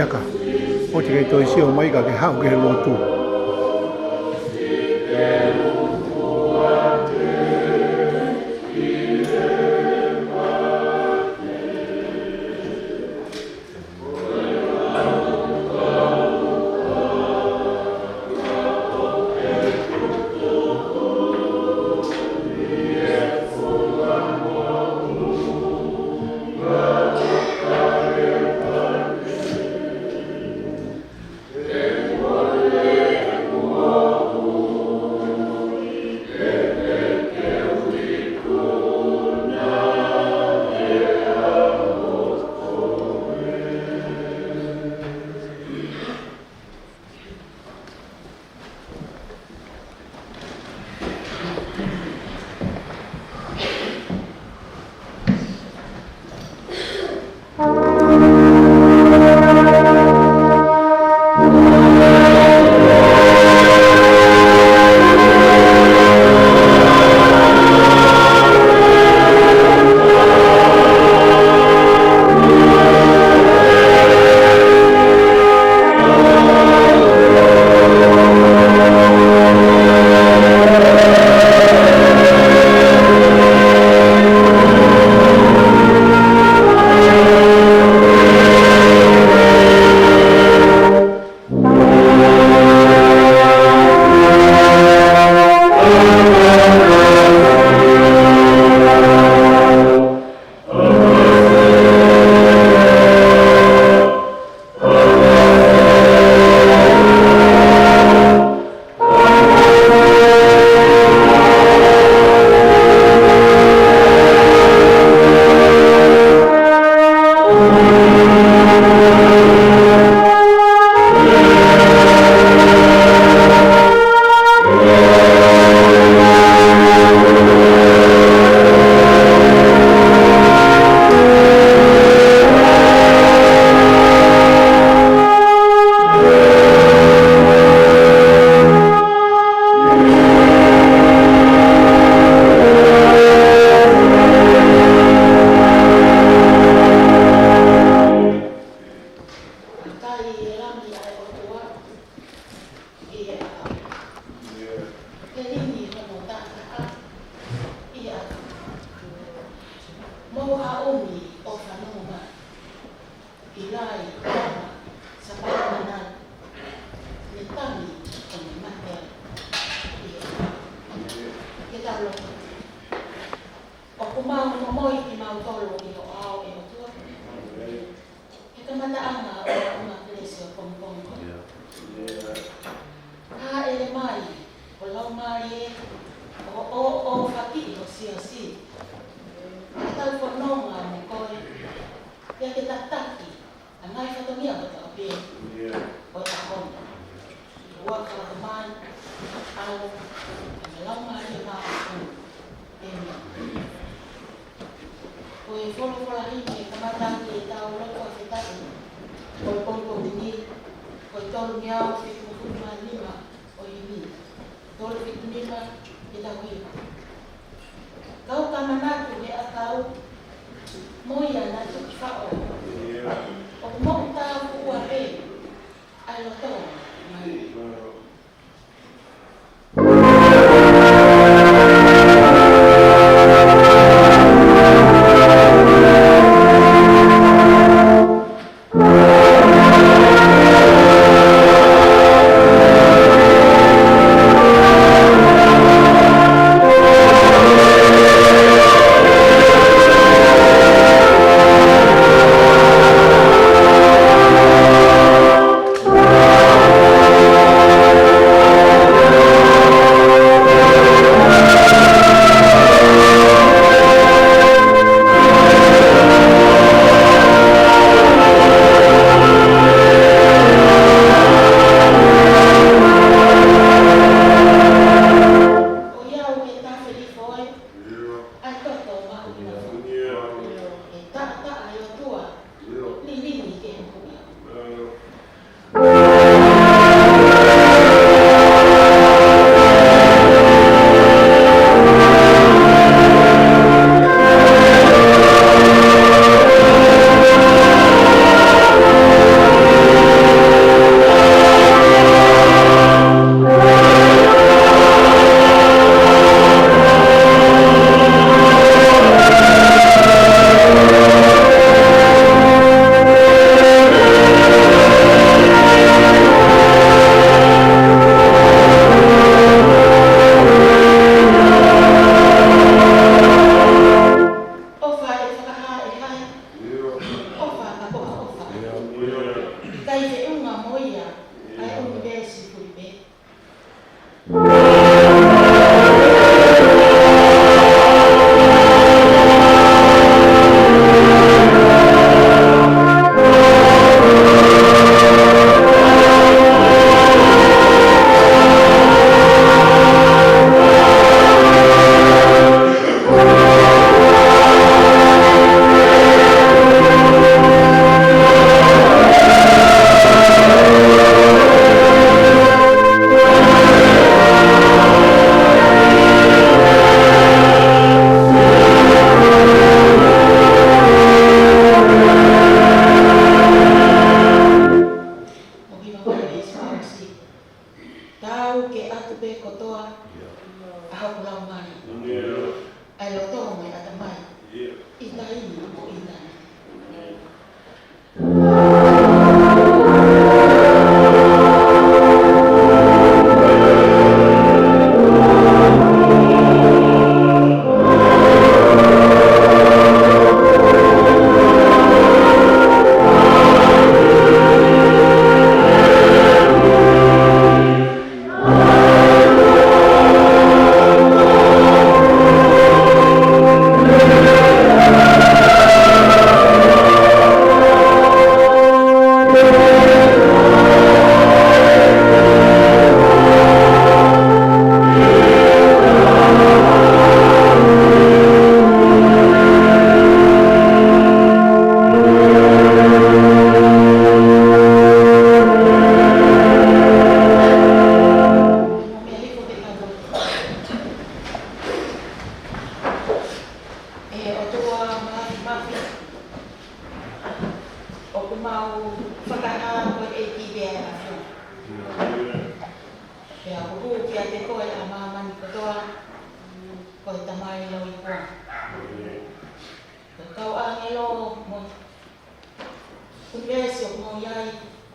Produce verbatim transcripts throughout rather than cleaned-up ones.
Aka, ʻoua te ke toe sio mai ka ke haʻu ki he lotu. Kai e lami ʻa e ʻOtua ʻi he ʻakau. Ke lini hono taʻataʻa ʻi he ʻakau. Mou haʻumi ʻo fanongo mai. ʻI he ʻikai ʻa Sāpate Manatu, ne tangi ʻo ne mate ai ʻi he ʻakau. Ke tau lotu. ʻOku mau momoi kimautolu ʻi ho ʻao, ʻe ʻOtua, he kamataʻanga ʻo e ʻaonga kelesi ʻoku pongipongi ko eni. Hāʻele mai ho Laumālie ʻo, ʻo, ʻo fakaʻi ho siasi. Ke tau fononga mo koe, pea ke tataki ʻa e ngaahi fatongia kotoa pē ʻo e ʻaho ni. Kuo fakaʻamu mai, ʻAlo, ʻa e Laumālie Māʻoniʻoni. ʻĒmeni. Ko e folofola himi ke kamata ai ʻetau lotu fakafetaʻi ʻo e pongipongi ni, ko e tolungeau fitungofulu mā nima ʻo e himi. Tolu fitu nima, ke tau hiva. Kau ka manatu he ʻakau, mo ia naʻa tuku faʻo. ʻOku moʻutāfuʻua pē ʻa e loto mai. Tau ke ʻatu pē kotoa ʻa hoku laumālie, ʻa e loto mo e ʻatamai, ʻi taimi mo ʻitāniti. ʻE ʻOtua Māfimafi, ʻoku mau fakahā ko e ʻEiki pē ʻa e ʻAfiona. Pea ʻoku hū kiate koe ʻa māmani kotoa, ko e Tamai Loʻipoa. Ko e kau ʻāngelo mo e ʻunivēsi ʻoku mau ʻi ai,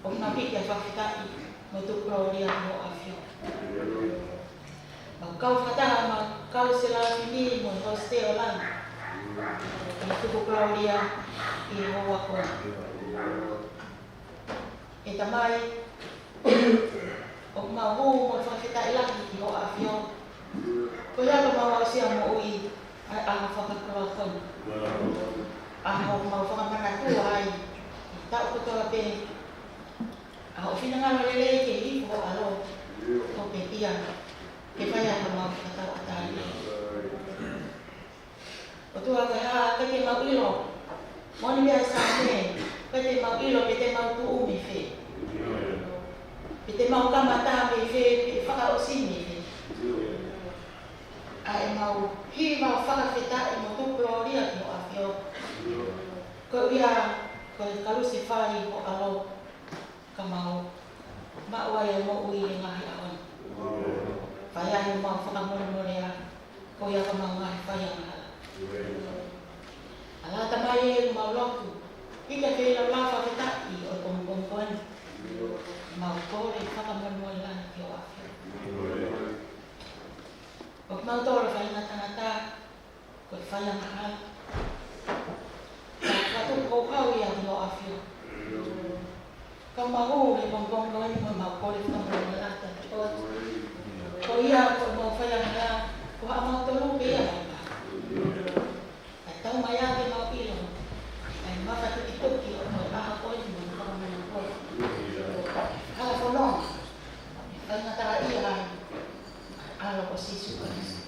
ʻoku mau hiki ʻa e fakafetaʻi mo e tuku kolōlia ki hoʻo ʻAfio. Mau kau fakataha mo e kau selafimi mo e hōsite ʻo langi, ʻi he tuku kolōlia ki hoʻo ako. ʻE Tamai, ʻoku mau hū mo e fakafetaʻi lahi ki hoʻo ʻAfio. Ko ia ʻoku mau aʻusia moʻui ʻa e ʻaho fakakoloa ko eni. ʻAho ʻoku mau fakamanatua ai ʻi he taʻu kotoa pē ʻa hoʻo finangalo lelei ke hifo ho ʻAlo ko Pekia, ke fai ai haʻamau fakatauʻatāina. ʻOtua, ko e hā ʻikai te mau ʻilo, moʻoni pē ʻa e Saame, ʻikai te mau ʻilo pe te mau tuʻu mei fē, pe te mau kamata mei fē, pe fakaʻosi mei fē. ʻA ʻemau hiva ʻo fakafetaʻi mo tuku kolōlia ki hoʻo ʻAfio, koeʻuhi ko e kalusefai ho ʻAlo, ka mau maʻu ai ʻa e moʻui he ngaahi ʻaho ni. Fai ai homau fakamolemole ā, ko ia ko homau ngaahi faiangahala. ʻAlā Tamai ē, ʻoku mau lotu, ʻi he feilaulau fakafetaʻi ʻo e pongipongi ko eni, mau kole fakamolemole lahi ki hoʻo ʻAfio. ʻOku mau tolo faʻahinga tangata, ko e faiangahala. Ka ʻoku tuku houhau ia ki hoʻo ʻAfio. Ka mau hū he pongipongi ko eni mo mau kole fakamolemole lahi kiate koe. Ko ia ko homau faiangahala, ko haʻamautolu pē ia mai pā. Kae tau mai ā ke mau ʻilo ʻa e mafatukituki ʻo e ʻaho ko eni mo e fakamolemole ko eni. Hala fononga, ʻe faingataʻaʻia ai ʻa e ʻAlo ko Sīsū Kalaisi.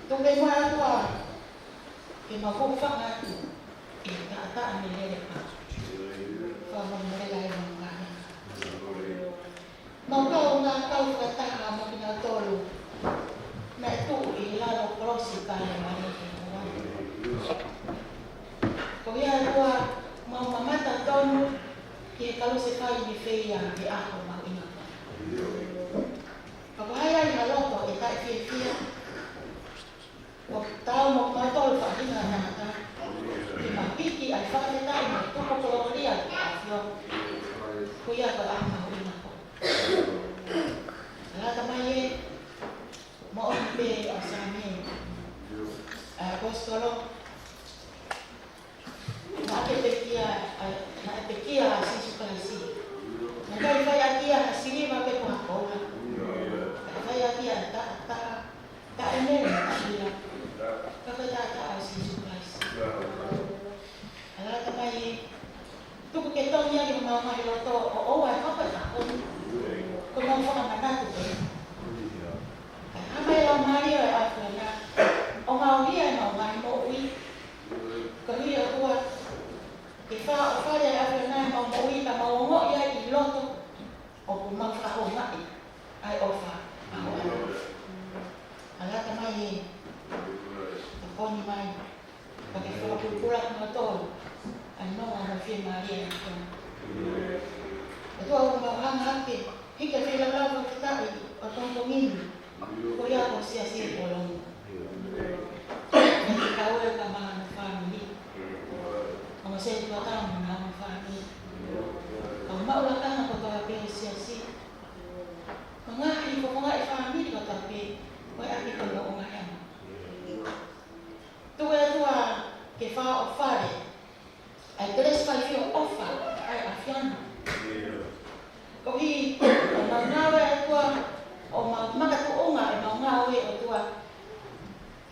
Tuku ke mau ʻOtua, ke mau hūfanga atu ʻi he taʻataʻa mei he lele pā. Fakamolemole lahi mo e ngaahi. Mau kau ngā kau fakataha mo kinautolu naʻe tuʻu ʻi lalo kolosi Kalevale he ʻaho ni. Ko ia ʻOtua, mau mamata tonu ki he kalusefai mei fē ia he ʻaho mahuʻinga ko eni. Ka ko hai ai ha loto ʻe taʻefiefia, ʻoku tau mo kimautolu faʻahinga tangata, ke mau hiki ʻa e fakafetaʻi mo e tuku kolōlia ki hoʻo ʻAfio. Ko ia ko e ʻaho mahuʻinga ko eni. ʻAlā Tamai ē, moʻoni pē ʻa e Saame, ʻa e ʻaposetolo, naʻe pekia, ʻa, naʻe pekia ʻa Sīsū Kalaisi. Naʻe ʻikai fai ʻaki ia ha siliva pe ko ha koula. Naʻe fai ʻaki ia ha taʻataʻa taʻemele taʻeila. Ka ko e taʻataʻa ʻo Sīsū Kalaisi. ʻAlā Tamai ē, tuku ke tō ia ki homau ngaahi loto ʻo ʻoua ʻe hoko e ʻaho ni ko ʻemau fakamanatu pē. Kae hā mai e Laumālie ʻo e ʻAfiona ʻo ngaohi ʻemau ngaahi moʻui. Koeʻuhi ʻOtua, ke fakaʻofaʻia ʻe he ʻAfiona ʻemau moʻui, ka mau ongoʻi ai ʻi loto ʻoku mau fakahoungaʻi ʻa e ʻofa ʻa ho ʻAlo. ʻAlā Tamai ē, tokoni mai, ka ke fakapulipuli ʻa kimautolu ʻa e nonga mo e fiemālie ʻa e ʻAfiona. ʻOtua, ʻoku mau hanga hake, hiki ʻa e Ini, ko ia ko e siasi ʻi Polongi. Naʻe kau ai ka maʻa hono fāmili. Ongo sētuata mo hono fāmili. Kau maʻu lakanga kotoa pē ʻo e siasi. Mo e ngaahi fofonga ʻo e fāmili kotoa pē, ko e ʻapi ko Noʻunga Heama. Tuku ʻe he ʻOtua ke fakaʻofa ʻa e kelesi faifio ʻofa ʻa e ʻAfiona. Koeʻuhi, ʻoku mau ngāue ʻOtua, ʻoku mau makatuʻunga ʻemau ngāue ʻOtua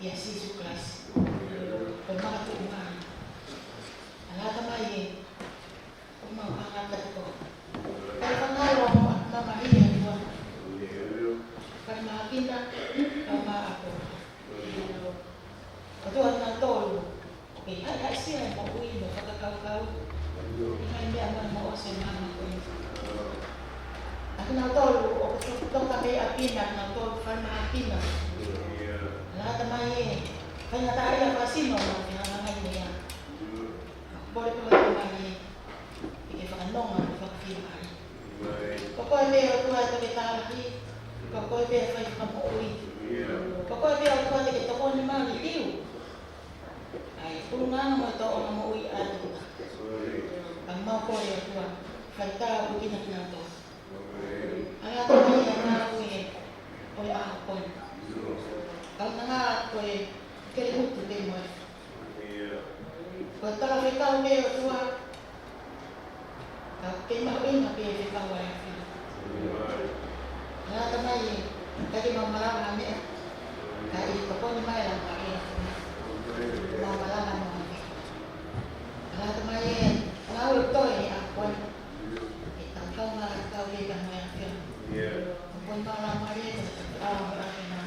ʻia Sīsū Kalaisi. Ko e makatuʻunga. ʻAlā Tamai ē, ʻoku mau hanga atu koe. Kae fakaʻilo mo ʻa mamahi ʻOtua. Fai mahakina, kae maʻa koe. ʻOtua naʻa tolu. ʻOku kei haʻihaʻisia e moʻui mo e fakakaukau. ʻI he ngaahi meʻa mo e moʻosi ʻo e māmani ko eni. ʻA kinautolu, ʻoku toka pē ʻapi na, kinautolu fai mahakina. ʻAlā Tamai ē, faingataʻaʻia fakasino mo e fehangahangai meʻa. Kole pē ʻOtua Tamai ē, ke ke fakanonga mo fakafilifili. Ko koe pē ʻOtua ʻe toki tālahi, ko koe pē ʻe fai fakamoʻui. Ko koe pē ʻOtua te ke tokoni mai liliu ʻa e ʻulungaanga mo e tōʻonga moʻui ʻa e tangata. Ka mau kole ʻOtua, fai tāpuekina kinautolu. ʻAlā Tamai ē, ngāue ʻo e ʻaho ko eni. Kaunanga ko e kele utu pē mo e. Ko e tala fekau pē ʻOtua. Ka ke mahuʻinga pē fekau ʻa e ʻAfiona. ʻAlā Tamai ē, ka ke mau malava ha meʻa. Ka ʻi he tokoni mai ʻa e Laumālie ʻo e ʻAfiona. Mau malava mo ha meʻa. ʻAlā Tamai ē, ngāue ʻo e ʻaho ko eni. ʻE tau kau ngā tau ke ka mai ʻAfiona. Tokoni mai Laumālie, ko e tau ʻaho ʻAfiona.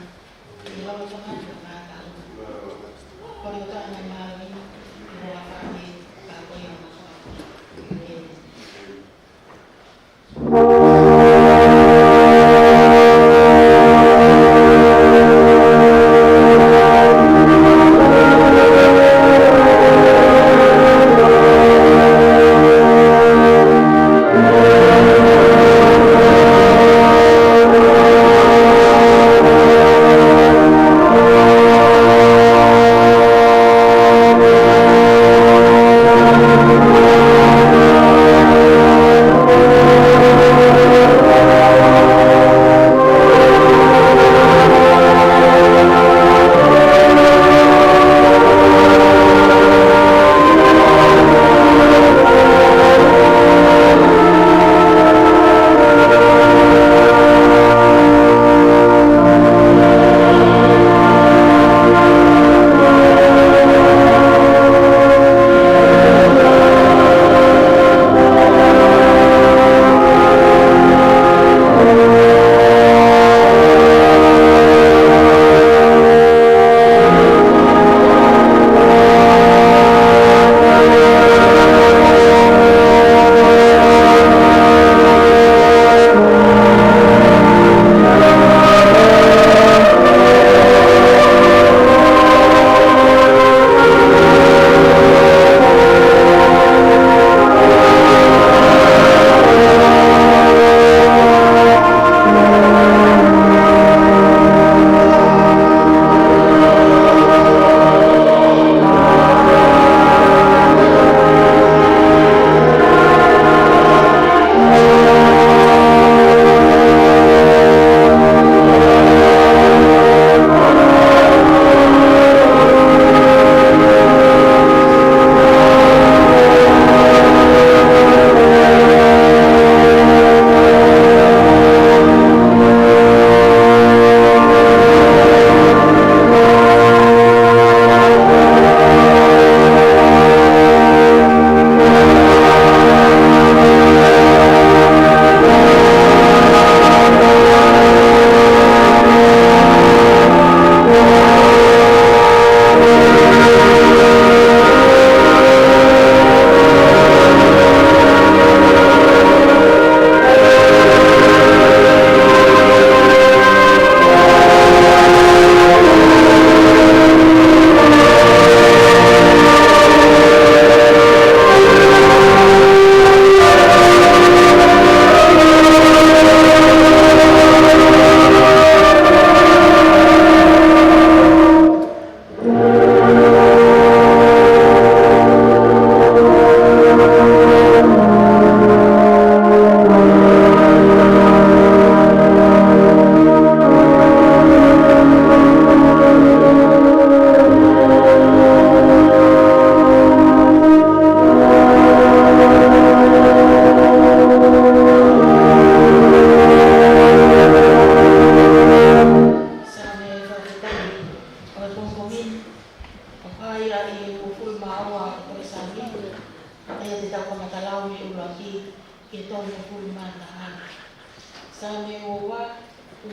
Mei ua ua,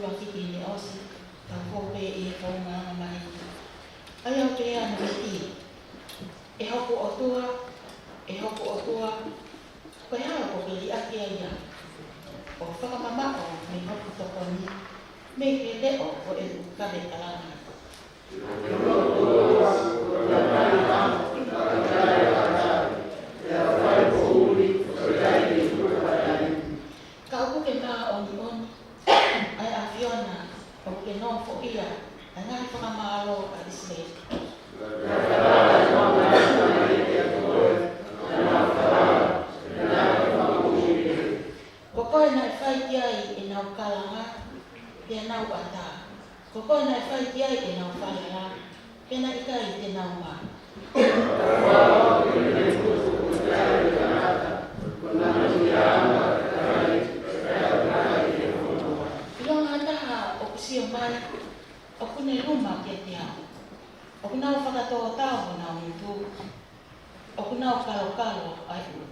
ua fiki ne ʻosi, tau fou pē ʻi he founga anga mai. ʻA ia ʻoku pehē ʻa e miti: ʻE hoku ʻOtua, ʻe hoku ʻOtua, ko e hā ʻoku ke liʻaki ai au, ʻo fakamamaʻo mei hoku tokoni, mei he leʻo ʻo ʻeku kave kalanga? Ka ʻoku ke māʻoniʻoni, ʻa e ʻAfiona, ʻoku ke nofoʻia ʻa e ngaahi fakamālō ʻa ʻIsileli. Ko koe naʻe fai ki ai ʻenau kalanga, pea nau ʻatā. Ko koe naʻe fai ki ai ʻenau falala, pea naʻe ʻikai te nau mā. ʻIlonga ha taha ʻoku sio mai, ʻoku ne luma kiate au. ʻOku nau fakatōtau honau ngutu, ʻoku nau kalokalo ʻa e ʻulu.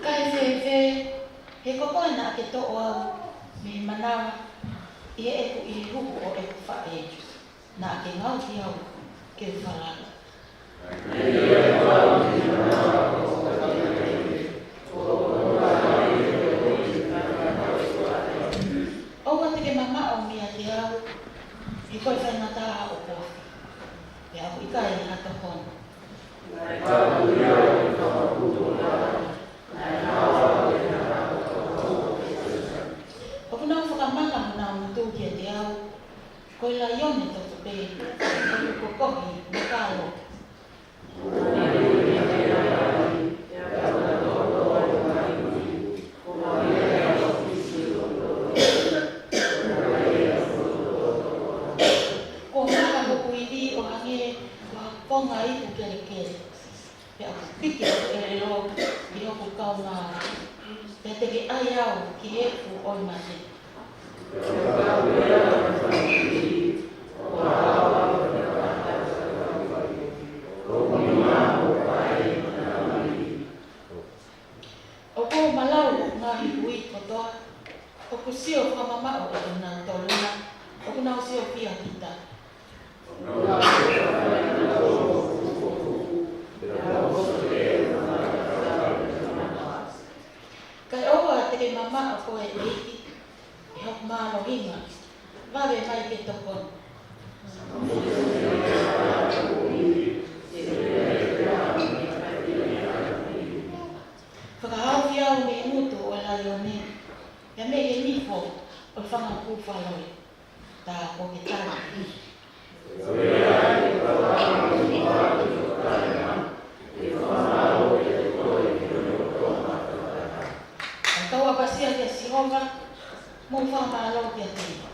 Kae fēfē, he ko koe naʻa ke toʻo au mei he manava, ʻi heʻeku ʻi he huhu ʻo ʻeku faʻē, naʻa ke ngaohi au ke u falala. ʻOua te ke mamaʻo meiate au, he ko e faingataʻa hoʻo kofi, pea ʻoku ʻikai ha tokoni. ʻOku nau fakamanga honau ngutu kiate au, ko e laione tofu pē, ʻoku kokohi mo kalo. Kuo maha hoku ivi ʻo hangē ko ha konga ipu kelekele, pea ʻoku piki hoku ʻelelo ʻi hoku kaungā, pea te ke ʻai au ki he efu ʻo e mate. ʻOku ou malau ʻi hoku ngaahi hui kotoa, ʻoku sio fakamamaʻo ʻa kinautolu na, ʻoku nau sio fiefia kita. Kae ʻoua te ke mamaʻo koe ʻEiki, ʻi hoku mālohinga, vave mai ke tokoni. Fakahaofi au mei he ngutu ʻo e laione, pea mei he nifo ʻo e fanga kūfaloi. Tā kuo ke tali. ʻA e kau ʻapasia kia Sihova, mou fakamālō kiate ia.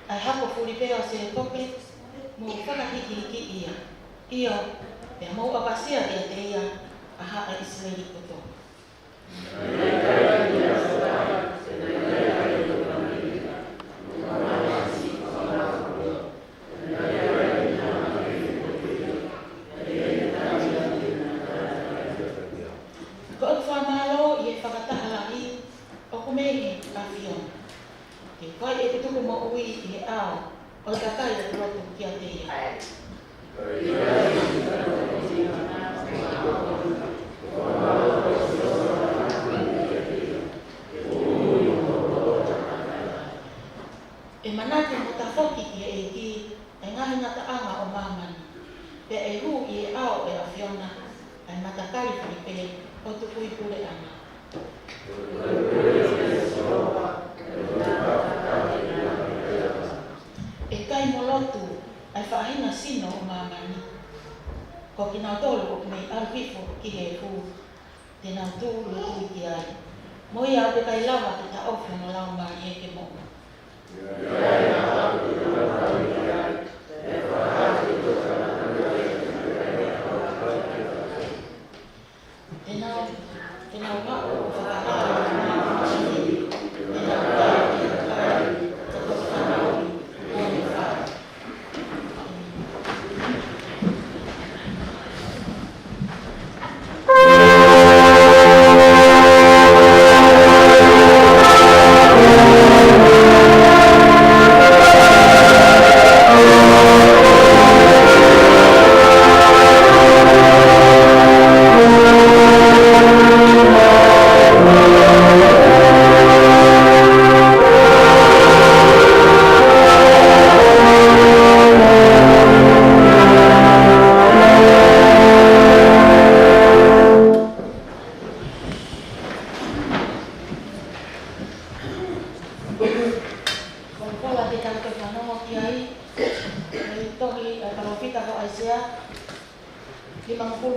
ʻA e hako fulipē ʻo Sēkope, mou fakahikihiki ia. ʻIo, pea mou ʻapasia kiate ia, ʻa haʻa ʻIsileli kotoa. Ko ʻeku fakamālō ʻi he fakataha lahi, ʻoku mei he ʻAfiona. Ke fai ʻeku tuku moʻui ʻi he ʻao ʻo e kakai ʻoku lotu kiate ia. ʻE manatu mo tafoki ki he ʻEiki ʻa e ngaahi ngataʻanga ʻo māmani, pea ʻe hū ʻi he ʻao ʻo e ʻAfiona ʻa e matakali fulipē ʻo e tukui puleʻanga. ʻE kai mo lotu ʻa e faʻahinga sino ʻo māmani, ko kinautolu ʻoku mei ʻalu hifo ki he efu, te nau tūʻulutui ki ai. Mo ia ʻoku ʻikai lava ke taʻofi hono laumālie ke moʻui. Te nau, te nau maʻu ʻo fakahā ʻa e māmani, te nau kai ʻi he kai, ʻo fanauʻi ʻa e fale.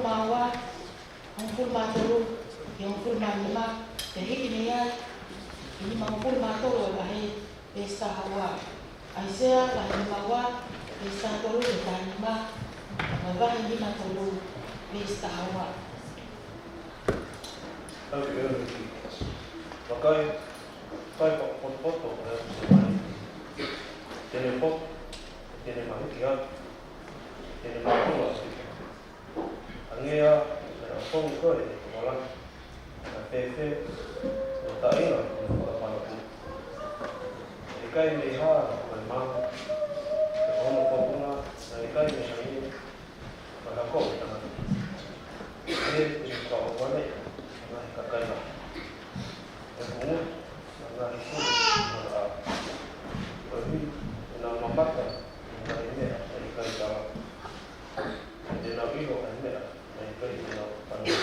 mā ua, hongofulu mā tolu ki he hongofulu mā nima, pea hiki mei ai ki he nima hongofulu mā tolu ʻo e vahe, veesi taha ua. ʻAisea vahe nima ua, veesi taha tolu ki he taha nima, mo e vahe nima tolu, veesi taha ua. Tau ki ʻEiki. Vakai, vakai, fakapotopoto ʻa e ʻOtua mai. Te ne poto, te ne mahiki atu, te ne māʻolunga atu. Hangē ʻa e ʻapongipongi ko e tokolahi, naʻe fēfē, mo taʻengata ko e fakapanupuna. Naʻe ʻikai mei hā ko e mā, pe ko hono popunga, naʻe ʻikai mei hangē ko e hako ʻo e tangata. He te ne fakaʻohovale ʻa e ngaahi kakai lahi. ʻE pungutu ʻa e ngaahi sulu ʻo hona ʻao. Koeʻuhi te nau mamata ki he ngaahi meʻa naʻe ʻikai taau. Te nau ʻilo ʻa e meʻa naʻe ʻikai te nau fanongo.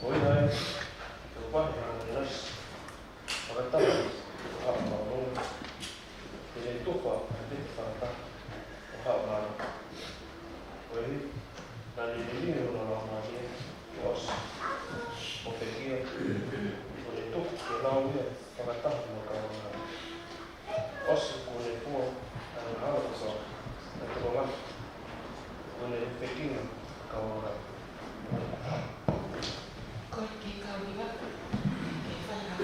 Ko ia ai, te u vahe ha ngaahi nasi fakataha ʻo haʻo māʻolunga. Te ne tufa ʻa e vete fakataha ʻo haʻo mālohi. Koeʻuhi naʻa ne liliu hono laumālie kuo ʻosi, ʻo pekia, kuo ne tuku ke lau ia fakataha mo e kau angahala. ʻOsi kuo ne fua ʻa e angahala kotoa, ʻa e tokolahi kuo ne fekinga ʻa e kau angahala. Ko e kau hiva, ke fai ha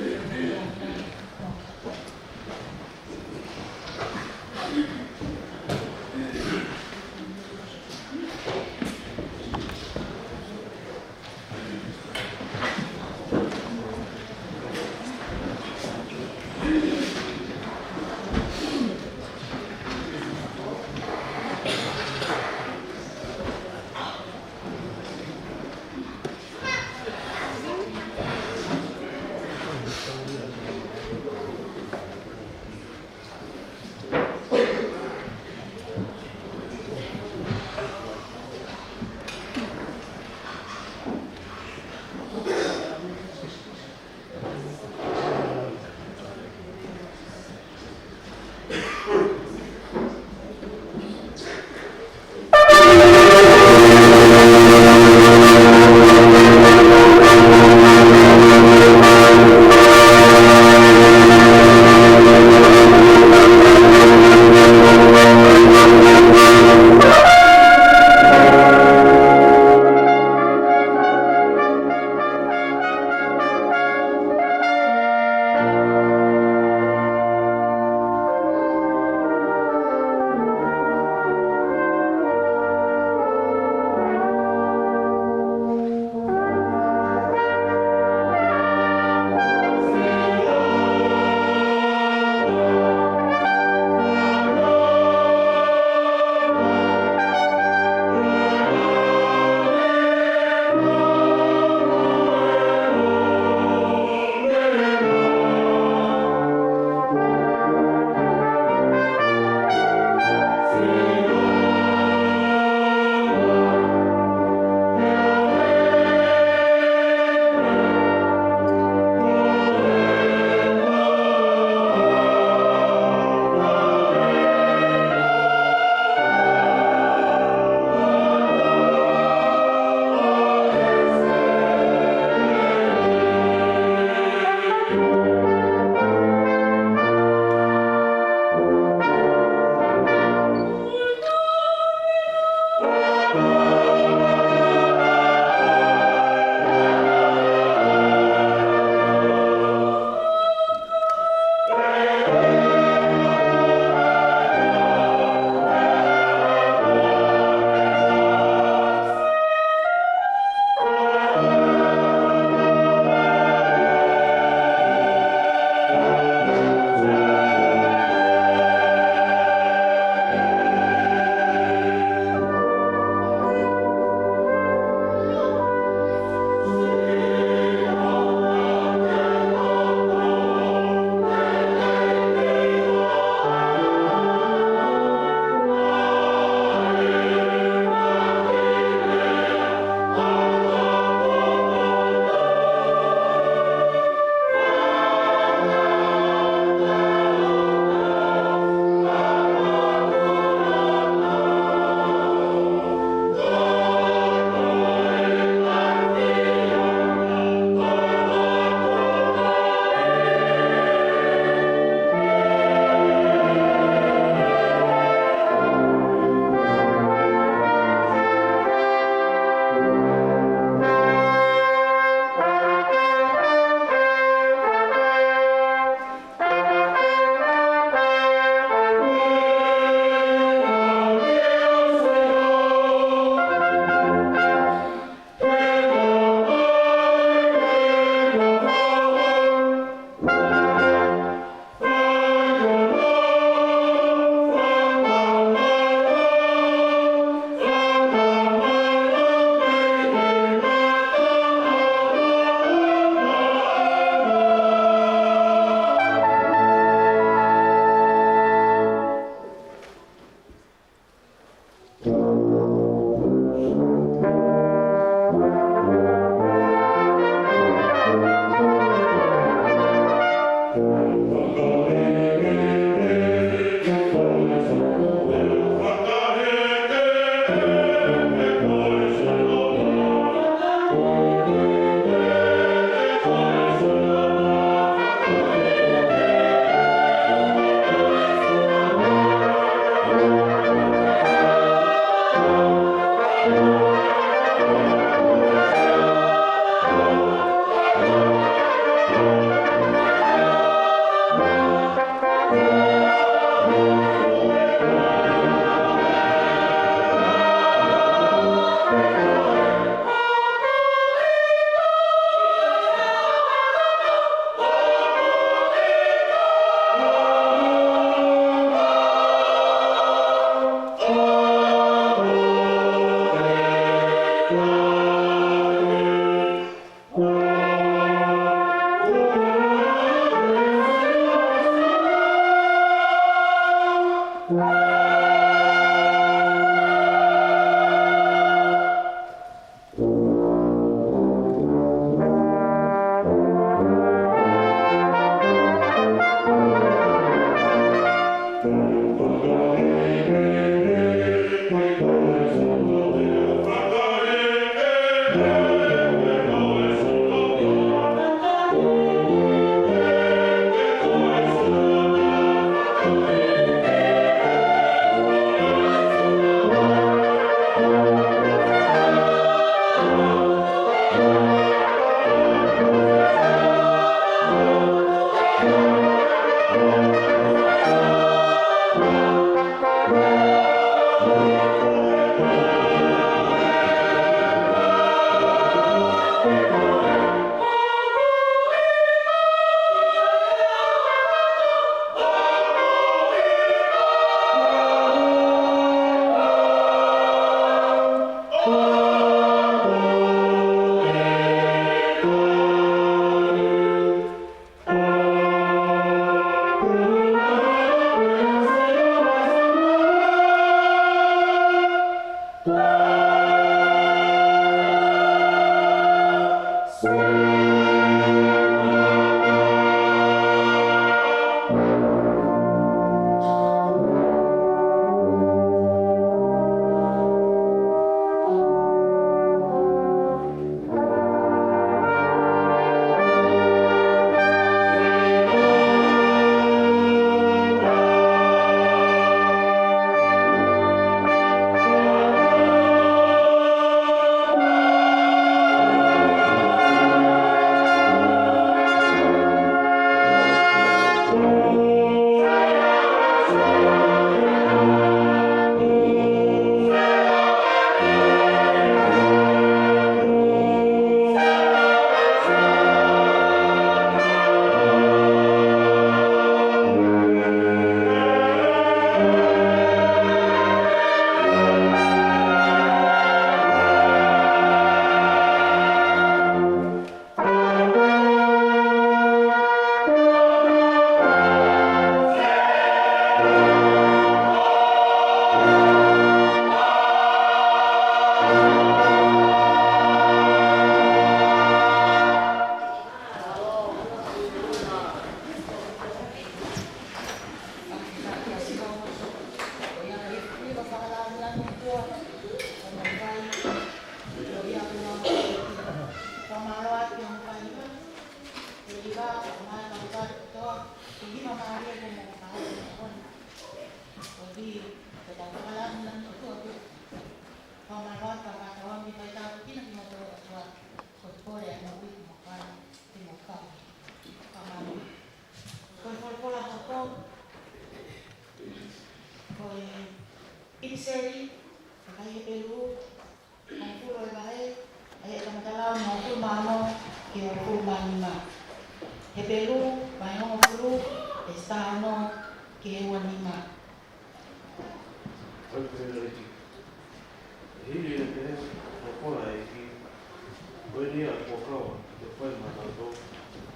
Ia ko kau, ke fai maʻatautolu,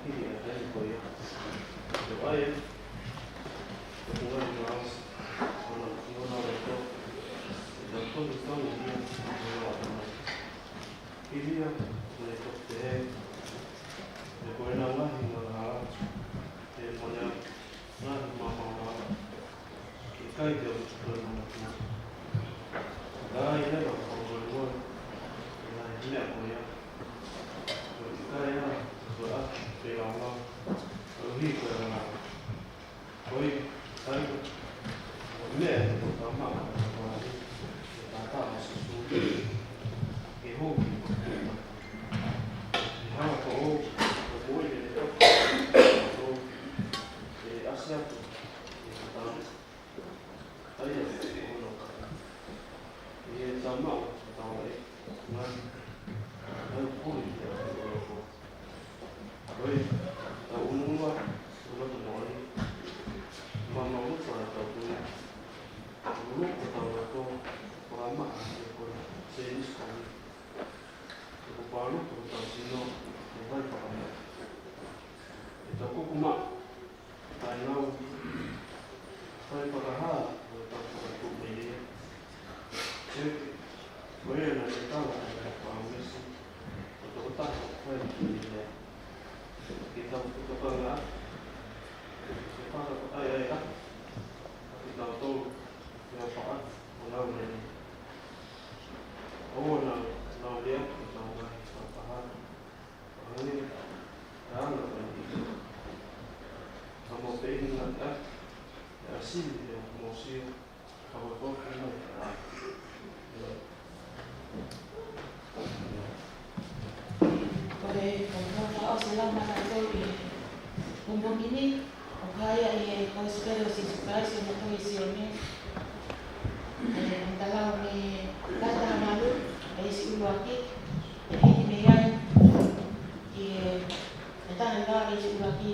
hili ʻa e taimi ko ia. Ko ia, ko e ngaahi ngāue, ʻo na, ʻo na loto, ʻe tau tonu tonu ia, ʻo na loto. Hili ia, ko e toki te he, ʻe ko e na ngaahi ngāue, ʻe mo ia, ngaahi mamaʻo, ʻikai te u toe manatuʻi. Ka ʻi heʻeku fakalongolongo, ʻi he ngaahi meʻa ko ia. Ko e ʻikai ʻa, ko e ʻa, pe ʻaonga. Ko e hī ko e ʻaonga. Ko e, ʻikai, ko e meʻa ʻe tau maʻu, ko e hī, ʻe tata ʻa Sīsū. Ke hou ki ko e hanga ko ʻo, ko e moʻui ʻe tau, ʻe ʻasi atu, ʻe tau. ʻAi ʻa e ono ka. ʻI he tama o tau e, ngā, ngā pui ki a tau loko. Ko e, tau unua, ʻo loto moʻoni. Mamaʻo ʻa tau pui. Ulu ko tau loko, ko a maʻa, ko e, se iskani. Ko palu ko tau sino, ko vai pakama. ʻE tau kuku maʻa. Tainau, fai fakahā, ʻo tau fakatuʻu mei ai. Seke, ko ia naʻe tala ʻa e palōmesi, ʻo tokotaha fai ki ai. Ke tau tokanga, ke faka-, ʻai, ʻai, ʻa, ke tau tolu, ke tau faʻa, ʻo nau lele. ʻO nau, nau lea, ke tau ngaahi fakahā. Hangē, ʻa ana ko e ʻi. Ka mo pehē na ka, ʻa sini te mo sio, ka mo ko ki mai ka. Ko e, ko e, ko e, ʻosi lau maʻatautolu ʻi he pongipongi ni, ʻoku hā ia ʻi he Kosipeli ʻo Sīsū Kalaisi ʻo na toi Sione. ʻE, ʻoku tau lau mei he vahe taha valu, veesi ʻuluaki, ʻe hiki mei ai, ki he, ʻe taha valu veesi ʻuluaki,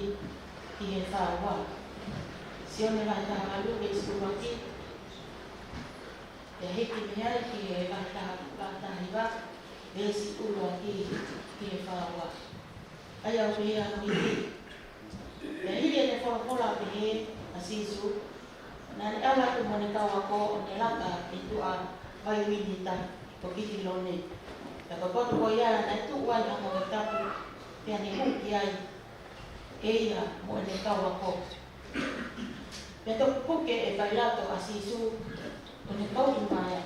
ki he fā ua. Sione vahe taha valu, veesi ʻuluaki, ʻe hiki mei ai, ki he vahe taha, vahe taha hiva, veesi ʻuluaki, ki he fā ua. ʻA ia ʻoku pehē hono hiki. Pea hili ʻene folofola pehē ʻa Sīsū, naʻa ne ʻalu atu mo ʻene kau ako ʻo ne laka ʻi tuʻa vai uini tahi ko Kitilone. Pea ko e potu ko ia naʻe tuʻu ai ha ngāue tapu, pea ne hū ki ai ʻe ia mo ʻene kau ako. Pea toki puke ʻe Pailato ʻa Sīsū, ʻo ne kau ʻi maea.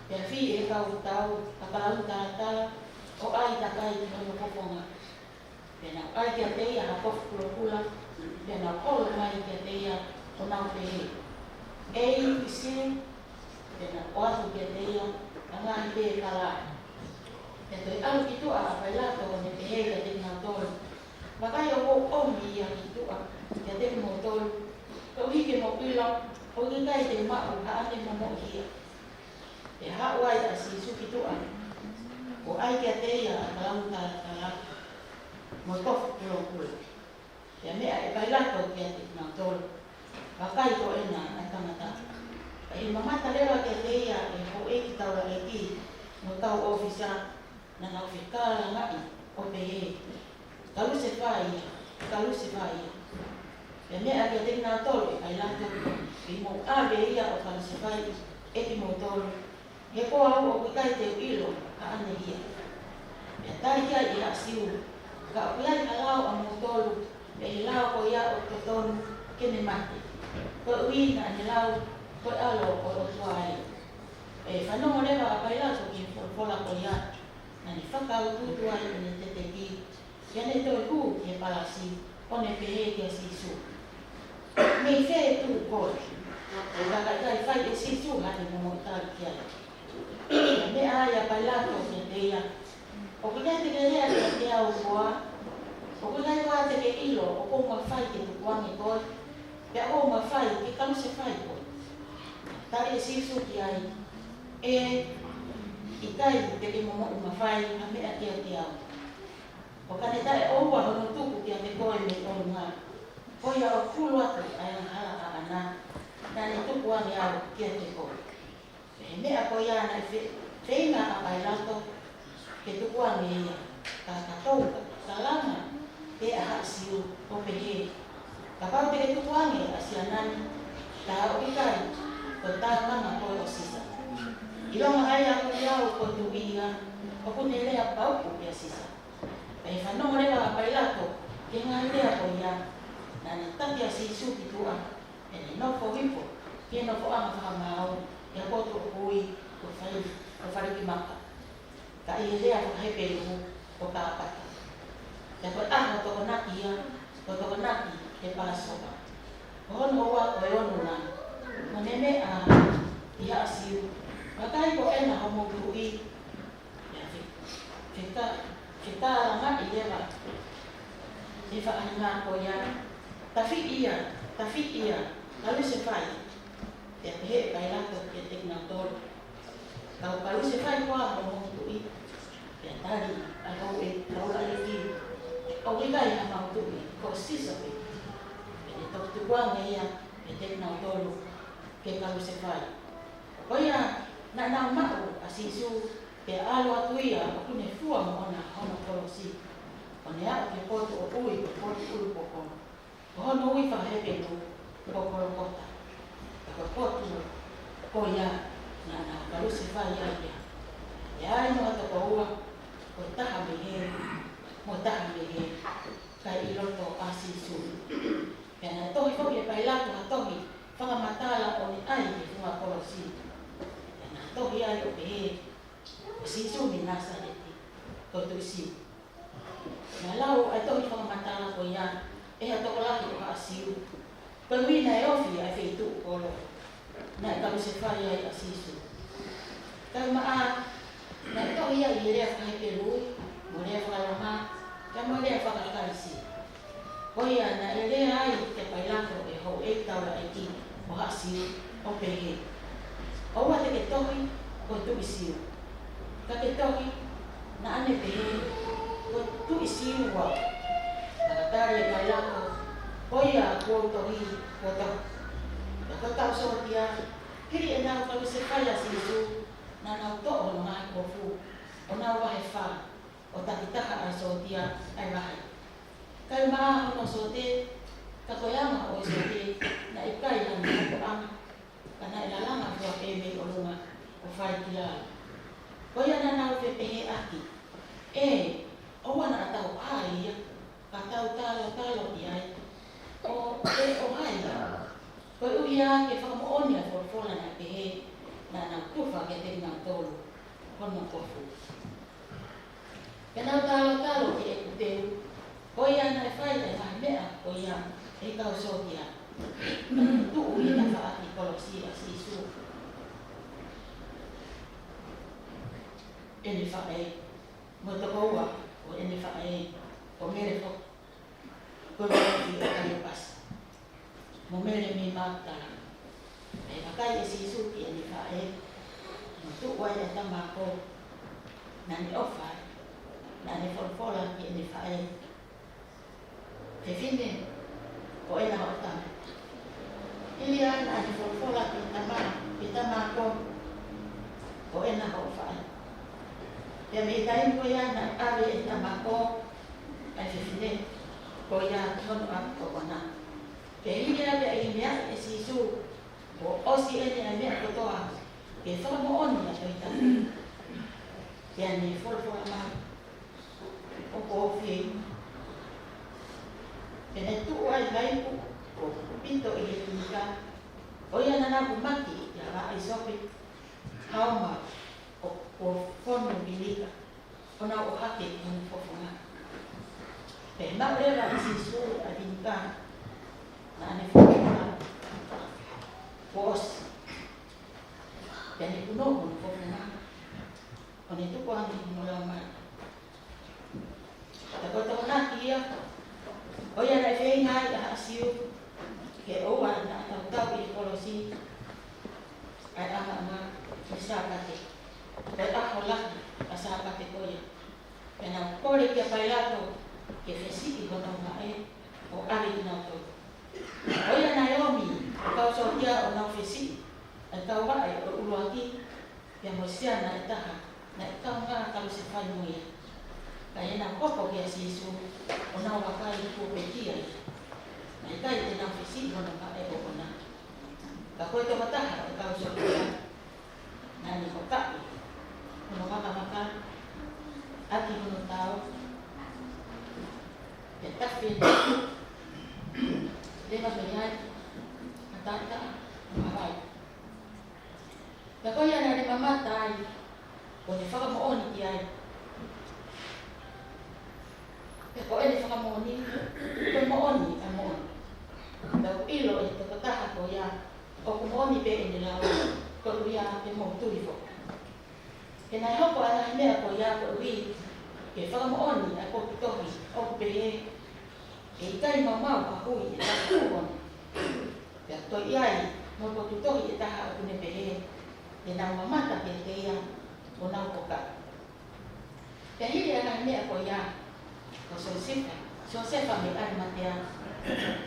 Pea fī ʻe he kau tau, ʻa e kalauni talatala, ʻo ʻai takai ki hono fofonga. Pea nau ʻai kiate ia ha kofu kulokula, pea nau ʻolo mai kiate ia ʻo nau pehē, ʻEiki, pea nau ʻoatu kiate ia ha ngaahi pēpala. Pea toe ʻalu ki tuʻa ʻa Pailato ʻo ne pehē kiate kinautolu, Vakai ʻoku ou ʻomi ia ki tuʻa kiate kimoutolu, koeʻuhi ke mou ʻilo ʻoku ʻikai te u maʻu haʻane momoʻi hia. Pea haʻu ai ʻa Sīsū ki tuʻa, ʻo ʻai kiate ia ʻa e kalauni talatala mo e kofu kulokula. Pea meʻa ʻe Pailato kiate kinautolu, Vakai ko ena ʻa e tangata. Pea ʻi he mamata leva kiate ia ʻe he houʻeiki taulaʻeiki mo e kau ʻōfisa, naʻa nau fekālangaʻi ʻo pehē, Kalusefai ia, kalusefai ia. Pea meʻa kiate kinautolu ʻe Pailato, Ke mou ʻave ia ʻo kalusefai ʻe kimoutolu, he ko au ʻoku ʻikai te u ʻilo haʻane hia. Pea tali ki ai ʻe he kau Siu, Ka ʻoku ʻi ai ha lao ʻamoutolu mei he lao ko ia ʻoku totonu ke ne mate, koeʻuhi naʻa ne lau ko e ʻAlo ʻo e ʻOtua ia. Pea fanongo leva ʻa Pailato ki he folofola ko ia, naʻa ne fakautuutu ai ʻene teteki, pea ne toe hū ki he palasi, ʻo ne pehē kia Sīsū, Mei fē ʻe tuʻu koe? Ka ʻikai fai ʻe Sīsū haʻane momoʻi tali ki ai. Pea meʻa ai ʻa Pailato kiate ia, ʻOku ʻikai te ke lea kiate au koā? ʻOku ʻikai koā te ke ʻilo ʻoku ou mafai ke tukuange koe, pea ʻoku ou mafai ke kalusefai koe? Tali ʻe Sīsū ki ai, ʻE, ʻikai te ke momoʻi mafai ha meʻa kiate au. ʻO ka ne taʻeʻoua hono tuku kiate koe mei ʻolunga, ko ia ʻoku hulu atu ʻa e angahala ʻaʻana, naʻa ne tukuange au kiate koe. Pea ʻi he meʻa ko ia naʻe fe-, feinga ʻa Pailato ke tukuange ia. Ka ka tou ka, ka langa pē ʻa Haʻa Siu ʻo pehē, kapau te ke tukuange ʻa Siana ni, tā ʻoku ʻikai ko e tānaki ko ē ʻo Sisa. ʻIlonga ai ʻaʻaku ia ko e tuʻi ia, ʻoku ne lea pauʻu kia Sisa. Pea fanongo leva ʻa Pailato ki he ngaahi lea ko ia, naʻa ne taki ʻa Sīsū ki tuʻa, pea ne nofo hifo ki he nofoʻanga fakamaau, ʻi he potu ʻoku ui ko Fai-, ko Falikimaka. Ka ʻi he lea faka-Hepelū ko Kāpata. Pea ko e ʻaho tokonaki ia, ko e tokonaki ʻo e Pāsopa. Ko hono ua ʻo e ono nai. Mo ne meʻa ʻi Haʻa Siu, vakai ko ena homou tuʻi. Pea fe-, feka-, fekālangaʻi leva ʻe he faʻahinga ko ia, tafiʻi ia, tafiʻi ia, kalusefai. Pea pehē ʻe Pailato kiate kinautolu, Kau kalusefai koā homou tuʻi? Pea tali ʻa e houʻeiki taulaʻeiki, ʻOku ʻikai hamau tuʻi, ko Sisa pē. Pea ne toki tukuange ia kiate kinautolu ke kalusefai. Ko ia naʻa nau maʻu ʻa Sīsū, pea ʻalu atu ia ʻoku ne fua moʻona hono kolosi, ʻo ne aʻu ki he potu ʻoku ui ko e potu ʻulupoko, ko hono ui faka-Hepelū ko Kolokota. Ka ko e potu ko ia naʻa nau kalusefai ai ia. Pea ʻi ai mo ha toko ua, ko e taha mei hē, mo e taha mei hē, kae ʻi loto ʻa Sīsū. Pea naʻe tohi foki ʻe Pailato ha tohi fakamatala ʻo ne ʻai ki he funga kolosi. Pea naʻe tohi ai ʻo pehē, Ko Sīsū mei Nāsaleti, ko e tuʻi Siu. Naʻe lau ʻa e tohi fakamatala ko ia ʻe ha tokolahi ʻo Haʻa Siu, koeʻuhi naʻe ofi ʻa e feituʻu kolo naʻe kalusefai ai ʻa Sīsū. Kae ʻumaʻā, naʻe tohi ia ʻi he lea faka-Hepelū, mo e lea faka-Loma, pea mo e lea faka-Kalisi. Ko ia naʻe lea ai kia Pailato ʻe he houʻeiki taulaʻeiki ʻo Haʻa Siu ʻo pehē, ʻOua te ke tohi, Ko e tuʻi Siu. Ka ke tohi, naʻa ne pehē, Ko e tuʻi Siu au. Ka ka tali ʻe Pailato, Ko ia kuo u tohi, kuo u tohi. Pea ko e kau sōtia, hili ʻenau kalusefai ʻa Sīsū, naʻa nau toʻo hono ngaahi kofu, ʻo nau vahe fā, ʻo takitaha ʻa e sōtia ʻa e vahe. Kae ʻumaʻā hono sōte, ka ko e anga ʻo e sōte, naʻe ʻikai hano ʻokoʻanga, ka naʻe lalanga fua pē mei ʻolunga ʻo fai ki lalo. Ko ia naʻa nau fepehēʻaki, ʻE, ʻoua naʻa tau ʻai ia, ka tau talotalo ki ai, ʻo ʻe ʻo hai ia. Koeʻuhi ke fakamoʻoni ʻa e folofola naʻe pehē, Naʻa nau tufa kiate kinautolu hono kofu. Pea nau talotalo ki heʻeku teu, ko ia naʻe fai ʻa e ngaahi meʻa ko ia ʻe he kau sōtia. Pea nau tuʻu ʻi he tafaʻaki kolosi ʻa Sīsū, ʻene faʻē, mo e tokoua ʻo ʻene faʻē, ko Mele foki, ko e uaifi ʻo Kaiapasi, mo Mele mei Makitala. Pea vakai ʻe Sīsū ki heʻene faʻē, mo tuʻu ai ʻa e tama ako naʻa ne ʻofa ai, naʻa ne folofola ki heʻene faʻē, Fefine, ko ena hoʻo tama. Hili ia naʻa ne folofola ki he tama, ki he tama ako, Ko ena hoʻo faʻē. Pea mei he taimi ko ia naʻe ʻave ʻe he tama ako ʻa e fefine ko ia ki hono ʻapi ʻoʻona. Pea hili ia pea ʻiloʻi ʻe Sīsū kuo ʻosi ʻene ʻai meʻa kotoa ke fakamoʻoni ʻa e Tohi Tapu. Pea ne folofola mai, ʻOku ou fieinua. Pea ne tuʻu ai ha ipu kuo pito ʻi he kinika, ko ia naʻa nau kumaki ʻi he ava ʻa ʻisope, ha ʻoma ʻo, ʻo fonu vinika, ʻo nau ʻohake ki hono fofonga. Pea maʻu leva ʻe Sīsū ʻa e vinika naʻa ne folofola kuo ʻosi. Pea ne punou hono fofonga, ʻo ne tukuange hono laumālie. Ka ko e tokonaki ia, ko ia naʻe feinga ai ʻa Haʻa Siu ke ʻoua naʻa tautau ʻi he kolosi ʻa e ʻamaʻama ʻi he Sāpate, ko e ʻaho lahi ʻa e Sāpate ko ia. Pea nau kole kia Pailato ke fesiʻi honau vaʻe ʻo ʻave kinautolu. Ko ia naʻe ʻomi ʻa e kau sōtia ʻo nau fesiʻi ʻa e kau vaʻe ʻo e ʻuluaki, pea mo e siana ʻe taha naʻe kaungā kalusefai mo ia. Ka ʻi heʻenau hoko kia Sīsū, ʻo nau vakai kuo pekia ia, naʻe ʻikai te nau fesiʻi hono vaʻe ʻoʻona. Ka ko e tokotaha ʻo e kau solita, naʻa ne hokaʻi hono vakamaka ʻaki hono tao, pea tafe, leva mei ai ha taʻataʻa mo ha vai. Pea ko ia naʻa ne mamata ai, kuo ne fakamoʻoni ki ai. Pea ko ʻene fakamoʻoni, ko e moʻoni ʻa e moʻoni. Pea ʻoku ʻilo ʻe he tokotaha ko ia ʻoku moʻoni pē ʻene lau, koeʻuhi ke mou tui foki. He naʻe hoko ʻa e ngaahi meʻa ko ia koeʻuhi ke fakamoʻoni ʻa e potu tohi ʻoku pehē, ʻe ʻikai maumau ha hui ʻe taha ʻoʻona. Pea toe ʻi ai mo e potu tohi ʻe taha ʻoku ne pehē, te nau mamata kiate ia ʻo nau hokaʻi. Pea hili ʻa e ngaahi meʻa ko ia, ko Siosefa, Siosefa mei ʻAlimatea,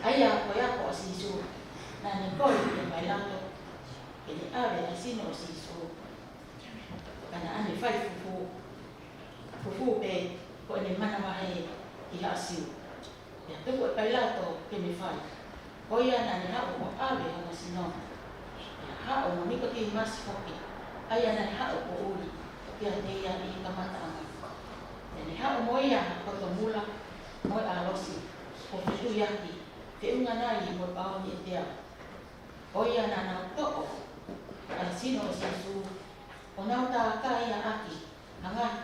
ʻa ia ko e ako ʻa Sīsū, naʻa ne kole kia Pailato ke ne ʻave ʻa e sino ʻo Sīsū. Ka naʻa ne fai fufū, fufū pē ko ʻene manavahē ki Haʻa Siu. Pea tuku ʻe Pailato ke ne fai. Ko ia naʻa ne haʻu ʻo ʻave hono sino. Pea haʻu mo Nikotīmasi foki, ʻa ia naʻe haʻu ʻo ʻuli kiate ia ʻi he kamataʻanga. Pea ne haʻu mo ia ha poto mula mo e ʻalosi, ʻo fetuiaki, feʻunga nai mo e paoni ʻe teau. Ko ia naʻa nau toʻo ʻa e sino ʻo Sīsū, ʻo nau tākai ia ʻaki ha ngaahi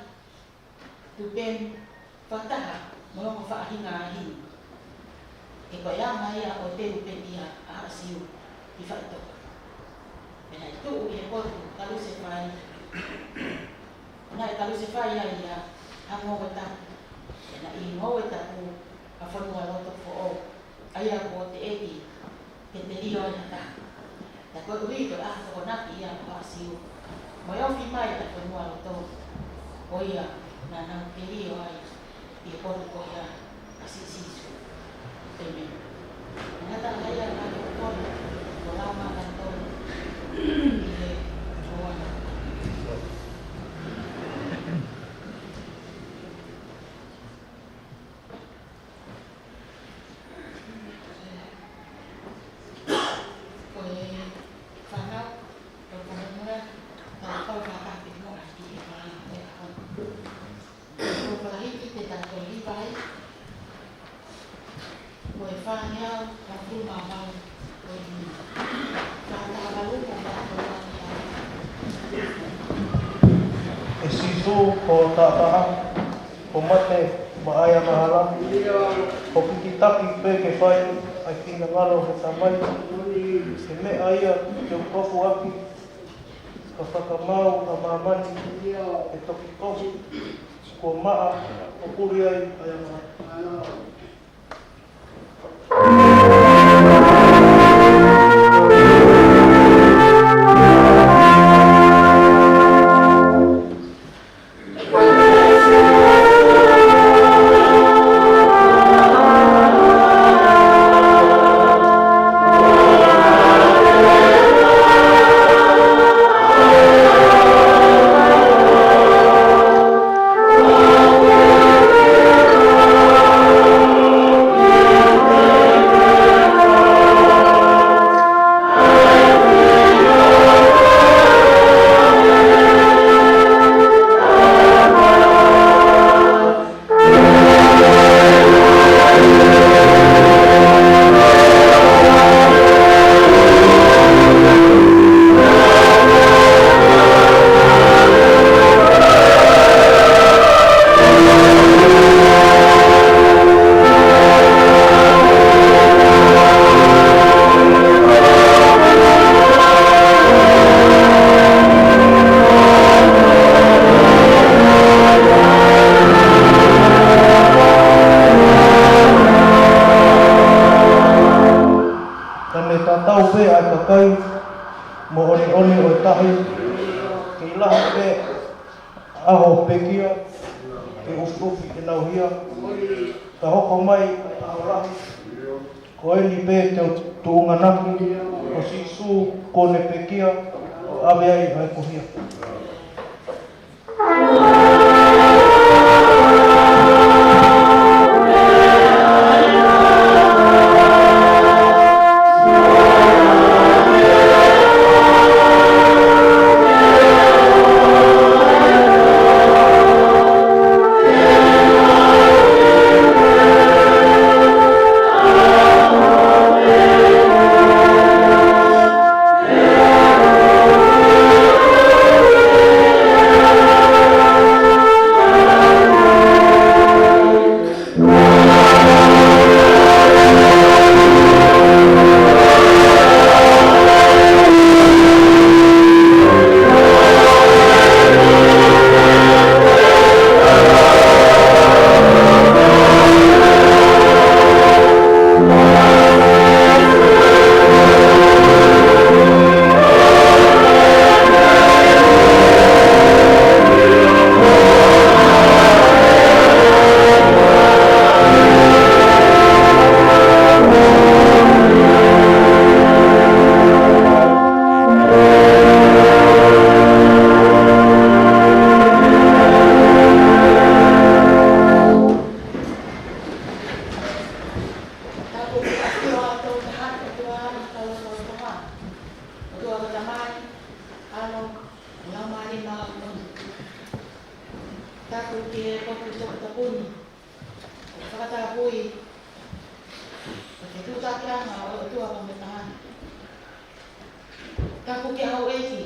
tupenu fakataha mo e ongo faʻahinga ʻa e hinu. He ko e anga ia ʻo e teu pekia ʻa Haʻa Siu ki faʻitoka. Pea naʻe tuʻu ʻi he potu kalusefai, naʻe kalusefai ai ia ha ngoue tapu. Pea naʻe ʻi he ngoue tapu ha fonualoto foʻou, ʻa ia kuo teʻeki ke telio ai ha taha. Pea koeʻuhi ko e ʻaho Tokonaki ia ʻo Haʻa Siu, mo e ofi mai ʻa e fonualoto, ko ia naʻa nau telio ai ʻi he potu ko ia ʻa Sīsū. ʻĒmeni. Ngata ʻa ia ka ke kole, ko lau maka tonu, ʻi he ʻoana. Ko e fānau, ko e fānau mura, tau kau fakataha pē mo ʻaki e fānau ko e ʻaho. Ko e fakahiki te tau hiva ai, ko e fāngeau mo e fulu mā valu. ʻE Sīsū, ko e taʻataʻa, ko e mate maʻa e angahala, ko e kikitaki pē ke fai ʻa e finangalo ʻo e Tamai, ko e meʻa ia ke u kofu ʻaki, ka fakamaau ʻa māmani, ʻe toki kofu, kuo maʻa ʻo puli ai ʻa e angahala. Ka ne tatau pē ʻa e kakai mo e ʻoneʻone ʻo e tahi, kei lahi pē ʻa e ʻaho pekia, ke ʻufiʻufi ʻenau hia, ka hoko mai ʻa e ʻaho lahi. Ko eni pē te u tuʻunga ʻaki, ko Sīsū kuo ne pekia, ʻave ai ʻa e kuhia. Tapu ki he potu toputapu ni, ʻoku fakatapui ʻa e fetuʻutaki ʻa e ʻOtua mo e tangata. Tapu ki he houʻeiki.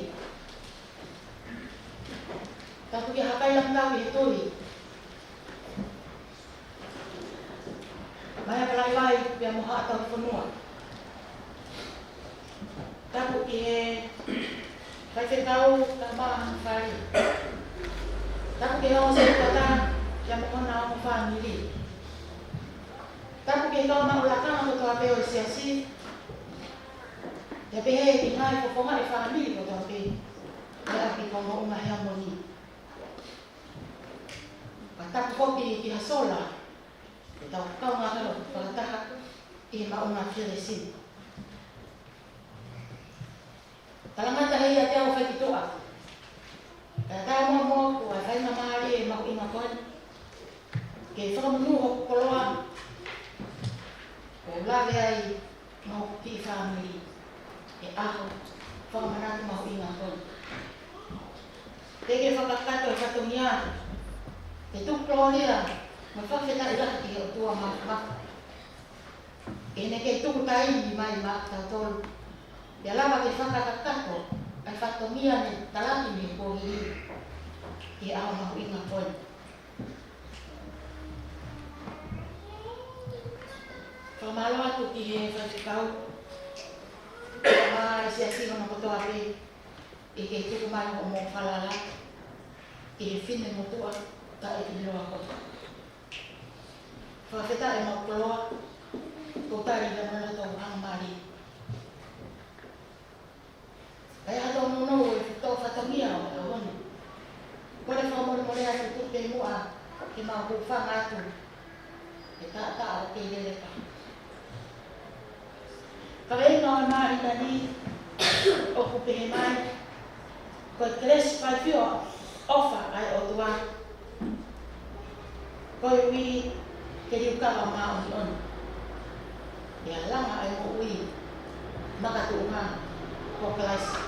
Tapu ki he kakai lāngilangi ʻi he tui. Mai Apalaivai pea mo Haʻa Tauhi Fonua. Tapu ki he faifekau kae ʻumaʻā hono fale. Tapu ki he ongo sētuata pea mo hona ongo fāmili. Tapu ki he kau maʻu lakanga kotoa pē ʻo e siasi. Pea pehē ki he ngaahi fofonga ʻo e fāmili kotoa pē ʻi he ʻapi ko Moʻunga Heamoni. Pea tapu foki ki ha sola, ʻetau kaungā kalo fakataha ʻi he Moʻunga Kelesi. Talangata hei ʻa e ʻOtua fai ki tuʻa. Ka taumuʻa moʻoku ʻa e faingamālie mahuʻinga ko eni ke fakamonū hoku koloa, ʻo lave ai mo hoku kiʻi fāmili he ʻaho fakamanatu mahuʻinga ko eni. Te ke fakakakato e fatongia, ke tuku kolōlia mo e fakafetaʻi lahi ki he ʻOtua Māfimafi, ʻi heʻene kei tuku taimi mai maʻatautolu, ke lava ke fakakakato ʻa e fatongia ne talaki mei he kuohili ki he ʻaho mahuʻinga ko eni. Fakamālō atu ki he faifekau, mo e siasi hono kotoa pē, ʻi he kei tuku mai hoʻomou falala ki he finemotuʻa taʻeʻiloa ko eni. Fakafetaʻi mo e koloa, ko e tali ʻa e loto hangamālie. Kae ʻatā nounou e fito fatongia ʻo e ʻaho ni. Kole fakamolemole atu tuku pē muʻa ke mau hūfanga atu he taʻataʻa ʻoku kei lele pē. Kaveinga ʻo e māhina ni ʻoku pehē mai: Ko e kelesi faifio ʻofa ʻa e ʻOtua, ko e ui ke liukava māʻoniʻoni, ʻe langa ʻa e moʻui makatuʻunga ko Kalaisi.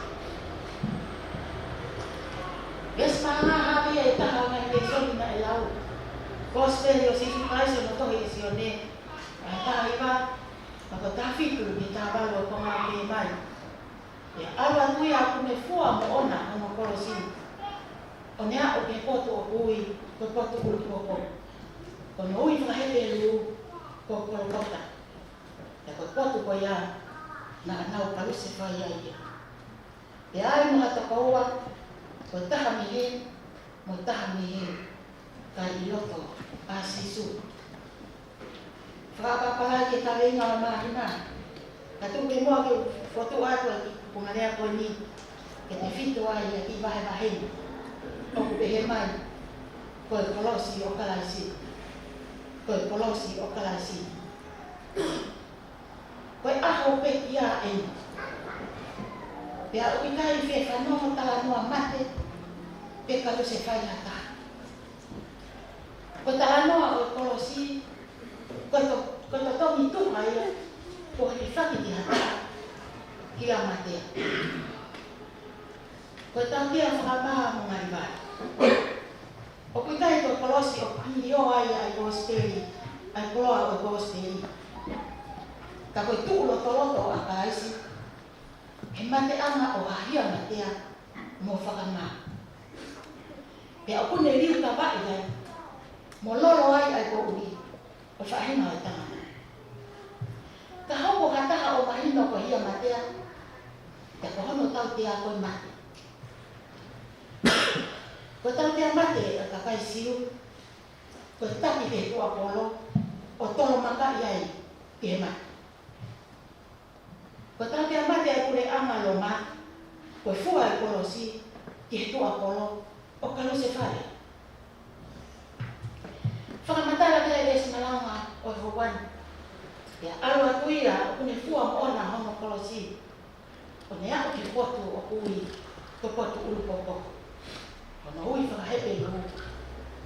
Veesi malanga hake ʻe taha ʻo e ngaahi veesi naʻe lau. Kosipeli ʻo Sīsū Kalaisi ʻi hono tohi ʻe Sione, vahe taha hiva, pea ko e taha fitu ki he taha valu ʻoku pehē mai: Pea ʻalu atu ia ʻoku ne fua moʻona hono kolosi, ʻo ne aʻu ki he potu ʻoku ui ko e potu ʻulupopo, ko hono ui faka-Hepelū ko Kolokota. Pea ko e potu ko ia naʻa nau kalusefai ai ia. Pea ai mo ha tokoua, ko e taha mei hē, mo e taha mei hē, kae ʻi loto ʻa Sīsū. Fakapapālangi ki he kaveinga ʻo e māhina. Ka tuku pē muʻa ke u fotu atu ʻa e kiʻi kupuʻi lea ko eni, ke tefito ai ʻa e kiʻi vahevahe ni. ʻOku pehē mai: Ko e kolosi ʻo Kalaisi. Ko e kolosi ʻo Kalaisi. Ko e ʻaho pē ia eni. Pea ʻoku ʻikai fie fanongo talanoa mate pe kalusefai ha taha. Ko e talanoa ʻo e kolosi, ko e to-, ko e totongi tuʻa ia, ko e hilifaki ki ha taha, ki ha mate. Ko e tautea fakamā mo ngalivale. ʻOku ʻikai ko e kolosi ʻoku pilio ai ʻa e kosipeli, ʻa e koloa ʻo e kosipeli. Ka ko e tuʻu lotoloto ʻa Kalaisi, he mateʻanga ʻo ha hia matea mo fakamā. Pea ʻoku ne liukavaʻi ai, mo lolo ai ʻa e poʻuli ʻo e faʻahinga ʻo e tangata. Ka hoko ha taha ʻo mahino ko e hia matea, pea ko hono tautea ko e mate. Ko e tautea mate ʻa e kakai Siu, ko e taki ki he tuʻapolo, ʻo tolomakaʻi ai ki he mate. Ko e tautea mate ʻa e puleʻanga Loma, ko e fua ʻa e kolosi ki he tuʻapolo ʻo kalusefai. Fakamatala ki he veesi malanga ʻo e houa ni. Pea ʻalu atu ia ʻoku ne fua moʻona hono kolosi, ʻo ne aʻu ki he potu ʻoku ui ko e potu ʻulupopo, hono ui faka-Hepelū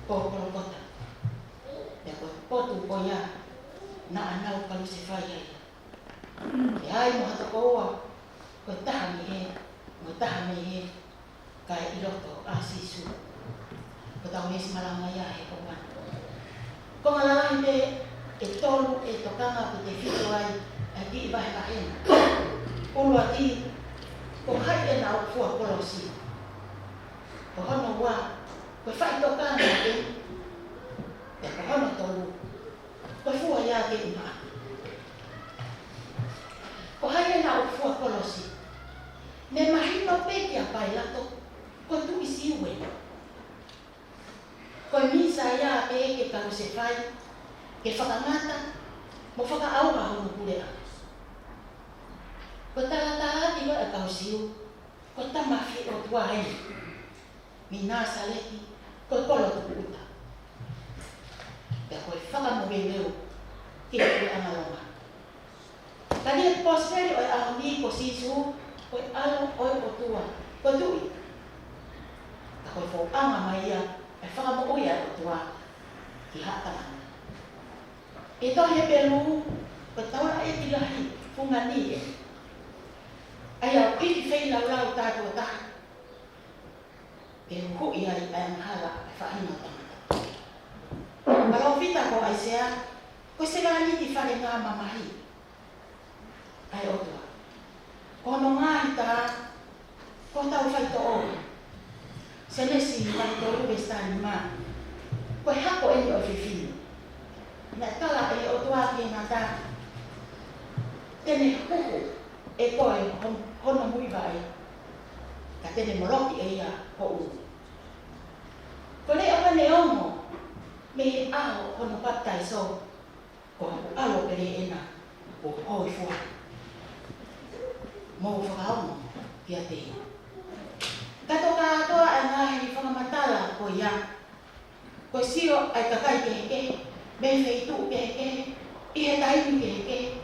ko Kolokota. Pea ko e potu ko ia naʻa nau kalusefai ai. Pea ai mo ha tokoua, ko e taha mei hē, mo e taha mei hē, kae ʻi loto ʻa Sīsū. Ko ʻetau veesi malanga ia he ʻaho ni. Ko e konga lalahi pē ʻe tolu ʻe tokanga pe tefito ai ʻa e kiʻi vahevahe ni. ʻUluaki, ko hai ʻena ʻoku fua kolosi. Ko hono ua, ko e faʻitokanga ē. Pea ko hono tolu, ko e fua ia ke uma. Ko hai ʻena ʻoku fua kolosi. Ne mahino pē kia Pailato, ko e tuʻi Siu ē. Ko e Mīsaia pē ke kalusefai, ke fakangata, mo fakaʻauha hono puleʻanga. Ko e talatalaaki ko ē ʻa e kau Siu, ko e tama fie ʻOtua ē, mei Nāsaleti, ko e kolo tukuʻuta. Pea ko e fakamoʻui lelei ki he puleʻanga Loma. Ka ʻi he kosipeli ʻo e ʻaho ni ko Sīsū, ko e ʻAlo ʻo e ʻOtua, ko e Tuʻi. Ka ko e fouʻanga mai ia, ʻa e fakamoʻui ʻa e ʻOtua ki haʻa tangata. ʻI he tohi Hepelū, ko e taulaʻeiki lahi fungani ē. ʻA ia ʻoku hiki feilaulau tātuʻo taha. Ke huhuʻi ai ʻa e angahala ʻa e faʻahinga ʻo e tangata. Palōfita ko ʻAisea, ko e sevāniti falengamamahi ʻa e ʻOtua. Ko hono ngaahi tā, ko hotau faitoʻo. Sēnesi vahe tolu veesi taha nima. Ko e hako eni ʻo e fefine. Naʻe tala ʻe he ʻOtua ki he ngata, te ne huhu ʻe koe hon-, hono muivaʻe, ka te ne moloki ʻe ia ho ʻulu. Ko e leʻo ʻeni ʻe ongo mei he ʻaho hono papitaiso, ko hoku ʻAlo pele ʻena, kuo u hōifua ai. Mou fakaongo kiate ia. Kae toka atu ʻa e ngaahi fakamatala ko ia. Ko e sio ʻa e kakai kehekehe, mei he feituʻu kehekehe, ʻi he taimi kehekehe,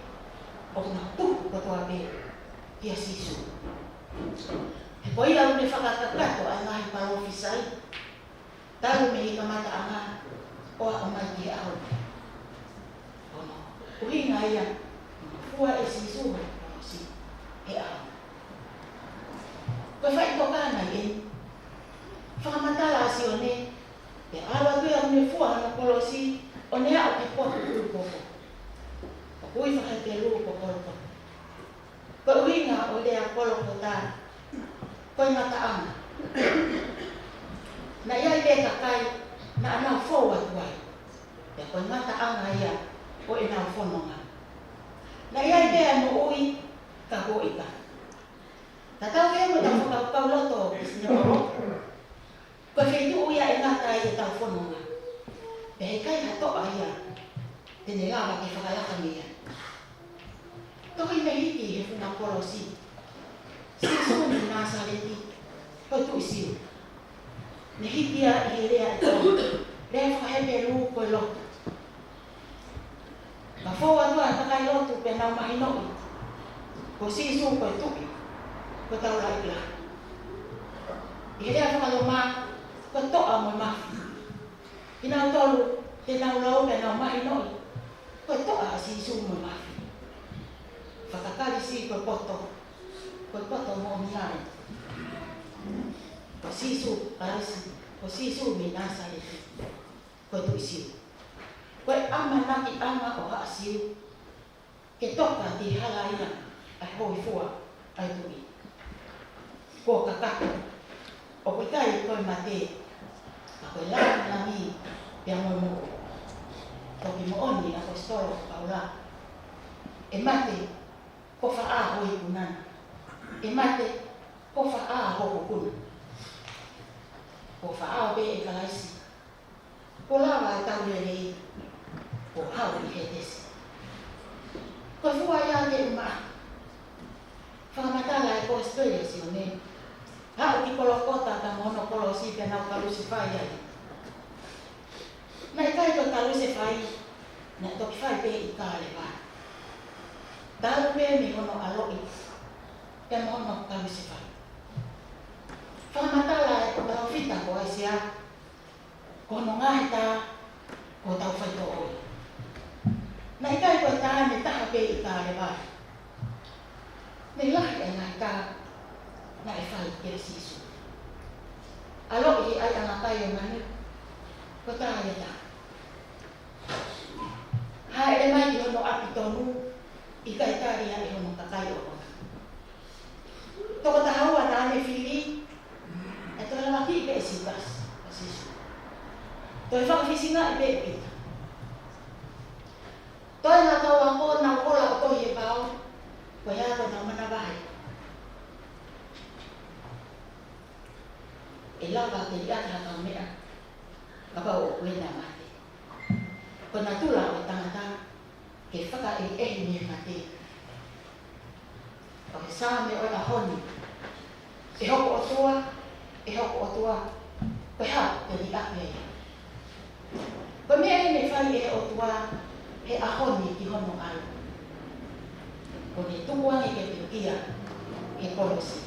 ʻoku nau tuku kotoa pē kia Sīsū. He ko ia ʻoku ne fakakakato ʻa e ngaahi palōfisai, talu mei he kamataʻanga ʻo aʻu mai ki he ʻaho ni. Ko hono ʻuhinga ia, fua ʻe Sīsū hono kolosi he ʻaho ni. Ko e faʻitokanga eni, fakamatala ʻa Sione, pea ʻalu atu ia ʻo ne fua hono kolosi, ʻo ne aʻu ki he potu ʻUlupopo. ʻOku ui faka-Hepelū ko Kolokota. Ko e ʻuhinga ʻo e lea Kolokota, ko e ngataʻanga. Naʻe ʻi ai pē kakai naʻa nau fou atu ai. Pea ko e ngataʻanga ia ʻo ʻenau fononga. Naʻe ʻi ai pē ʻa e moʻui ka ko e ika. Tatau pē mo ʻetau fakakaukau loto ʻi Singapore. Ko e feituʻu ia ʻe ngata ai ʻetau fononga. Pea heʻikai ha toʻa ia te ne lava ke fakalaka mei ai. Tohi ne hiki he funga kolosi. Sīsū mei Nāsaleti, ko e tuʻi Siu. Ne hiki ia ʻi he lea ʻe tolu. Lea faka-Hepelū ko e lotu. Ka fou atu ʻa e kakai lotu pea nau mahinoʻi ko Sīsū ko e tuʻi, ko e taulaʻeiki lahi. ʻI he lea faka-Loma, ko e toʻa mo e mafi. Kinautolu te nau lau pea nau mahinoʻi ko e toʻa ʻa Sīsū mo e mafi. Faka-Kalisi ko e poto, ko e poto moʻoni ia. Ko Sīsū Kalisi, ko Sīsū mei Nāsaleti, ko e tuʻi Siu. Ko e ʻamanakiʻanga ʻo haʻa Siu ke toka ki he hala ia ʻa e hōifua ʻa e tuʻi. Kuo kakato, ʻoku ʻikai ko e mate, ka ko e langilangi pea mo e moʻui. Toki moʻoni ʻa e ʻaposetolo ko Paula, ʻe mate, ko fē ʻa ho ikuna na? ʻE mate, ko fē ʻa hoku ikuna? Ko fē ʻa pē ʻe Kalaisi? Kuo lava ʻetau lelei, kuo haʻu ʻi Hētesi. Ko e fua ia ke uma. Fakamatala ʻa e kosipeli ʻa Sione. Aʻu ki Kolokota pea mo hono kolosi pea nau kalusefai ai. Naʻe ʻikai ko e kalusefai, naʻe toki fai pē ʻi Kalevale. Talu pē mei hono ʻaloʻi, pea mo hono kalusefai. Fakamatala ʻa e palōfita ko ʻAisea, ko hono ngaahi tā, ko hotau faitoʻo ia. Naʻe ʻikai ko e tā ʻe taha pē ʻi Kalevale. Naʻe lahi ʻa e ngaahi tā naʻe fai kia Sīsū. ʻAloʻi ʻe he ʻaiʻanga kai ʻo e manu, Ko tā ia tā. Hāʻele mai ki hono ʻapi tonu, ʻikai tali ia ʻe hono kakai ʻoʻona. Tokotaha ua naʻa ne fili, ʻe toe lavakiʻi pē ʻe Siutasi, ʻa Sīsū. Toe fakafisingaʻi pē ʻe Pita. Toe naʻa tau ako, naʻa nau hola ʻo tohi e vao, ko e hā ko ʻenau manavahē. ʻE lava ke liʻaki ha kaumeʻa, kapau ʻoku ʻi ai ʻene mate. Ko e natula ʻo e tangata ke fakaʻehiʻehi mei he mate. ʻO he Saame ʻo e ʻaho ni, ʻE hoku ʻOtua, ʻe hoku ʻOtua, ko e hā kuo ke liʻaki ai au? Ko e meʻa ʻeni naʻe fai ʻe he ʻOtua he ʻaho ni ki hono ʻAlo. Kuo ne tukuange ke pekia he kolosi.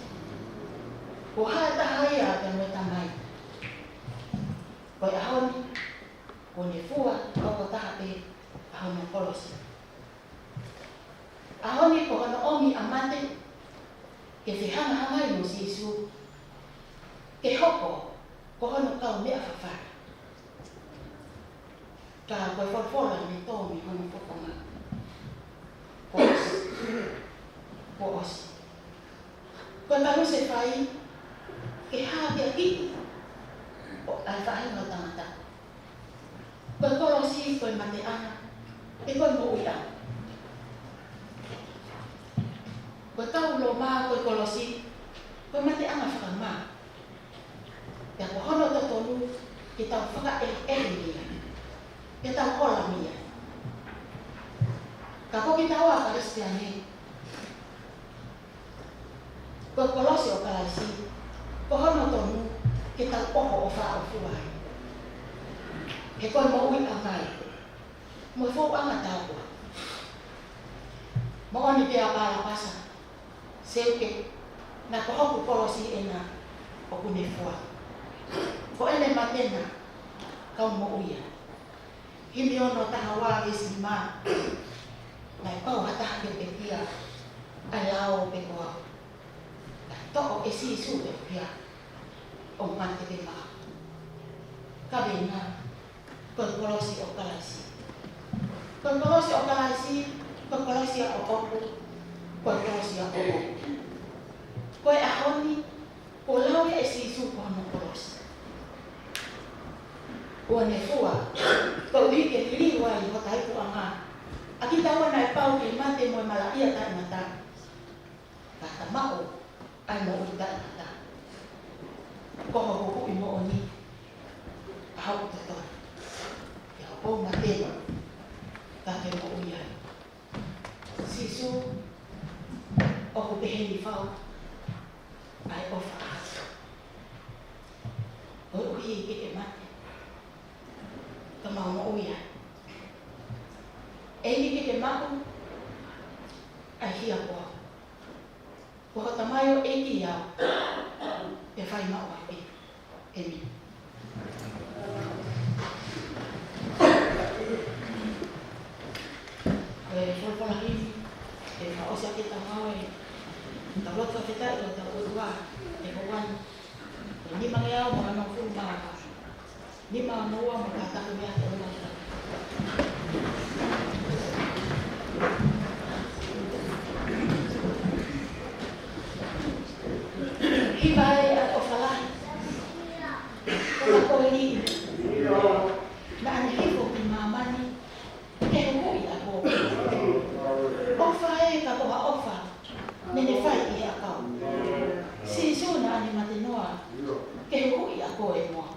Ko ha taha ia pea mo e Tamai. Ko e ʻaho ni, kuo ne fua tokotaha pē ʻa hono kolosi. ʻAho ni ko hono ʻomi ʻa mate, ke fehangahangai mo Sīsū, ke hoko ko hono kaumeʻa fafala. Ka ko e folofola ne tō mei hono fofonga, kuo ʻosi. Kuo ʻosi. Ko e kalusefai, ke hākeakiʻi ʻa e faʻahinga ʻo e tangata. Ko e kolosi, ko e mateʻanga, ʻe ko e moʻuiʻanga. Ko e kau Loma, ko e kolosi, ko e mateʻanga fakamā. Pea ko hono totonu, ke tau fakaʻehiʻehi mei ai. Ke tau hola mei ai. Ka ko kitaua Kalisitiane, ko e kolosi ʻo Kalaisi, ko hono tonu ke tau ʻoho ʻo fāʻofua ai. He ko e moʻuiʻanga ia. Mo e fouʻanga tāua. Moʻoni pē ʻa Palapasa, Seuke, naʻa ko hoku kolosi ʻena ʻoku ne fua. Ko ʻene mate na, kau moʻui ai. Himi ono taha ua veesi nima. Naʻe pau ha taha ke pekia, ʻa e lao pe ko au. Naʻe toʻo ʻe Sīsū e pia, ʻo mate pē maʻa. Kaveinga, ko e kolosi ʻo Kalaisi. Ko e kolosi ʻo Kalaisi, ko e kolosi ʻaʻaku, ko e kolosi ʻaʻaku. Ko e ʻaho ni, kuo lau ʻe Sīsū ko hono kolosi. Kuo ne fua, koeʻuhi ke liliu ai hota ipuʻanga. ʻA kitaua naʻe pau ke mate mo e malaʻia taʻengata. Ka ta maʻu ai moʻui taʻengata. Ko hoku huhuʻi moʻoni, ʻa hoku totonu. Ke hoko mate, ka ke moʻui ai. Sīsū, ʻoku pehē ni fau ʻa e ʻofa ʻaʻaku. Koeʻuhi ke ke mate, ka mau moʻui ai. ʻEiki, ke ke maʻu ʻa e hia ko au. Ko ho Tamai ʻo e ʻEiki au, pea fai maʻu au pē. ʻĒmeni. Ko e folofola himi, ʻe fakaʻosi ʻaki ʻetau ngāue, tau lotu fakafetaʻi ki hotau ʻOtua, ʻi he houa ni. Ko e nimangeau mo e hongofulu mā fā. Nima noa mo e kātaki mei he ʻOtua. Hiva ē ʻa e ʻofa lahi. ʻOfa ko eni. Naʻa ne hifo ki māmani ke huhuʻi ʻa koe. ʻOfa ē ka ko ha ʻofa naʻa ne fai ʻi he ʻakau. Sīsū naʻa ne mate noa ke huhuʻi ʻa koe mo au.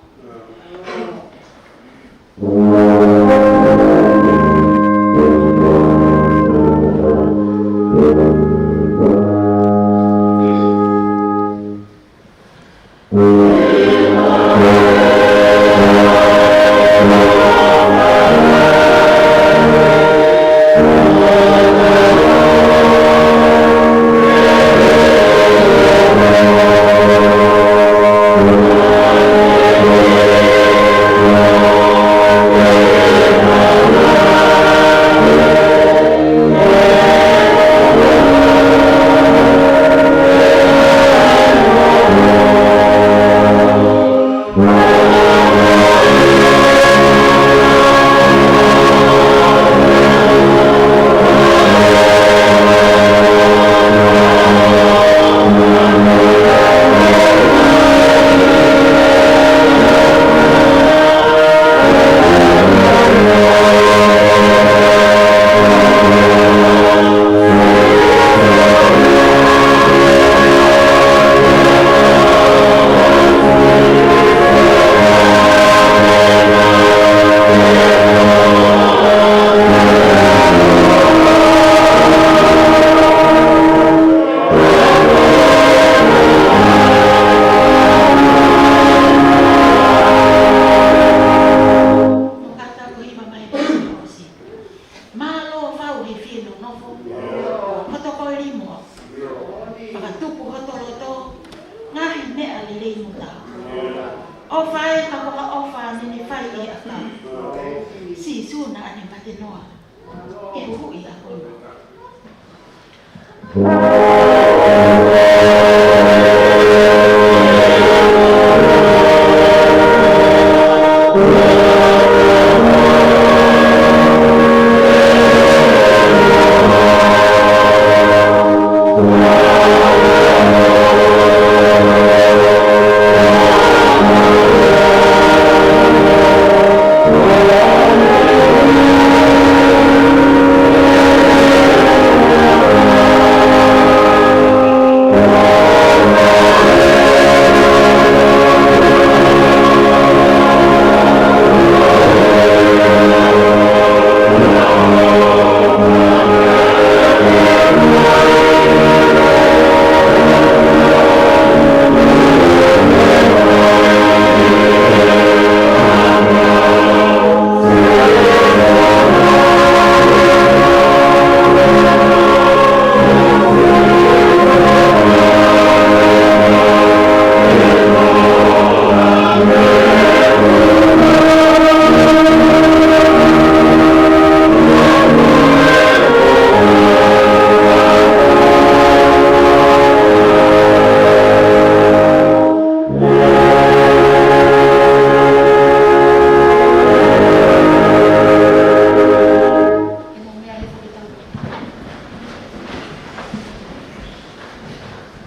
Ke noa, ke huhuʻi ʻa hono.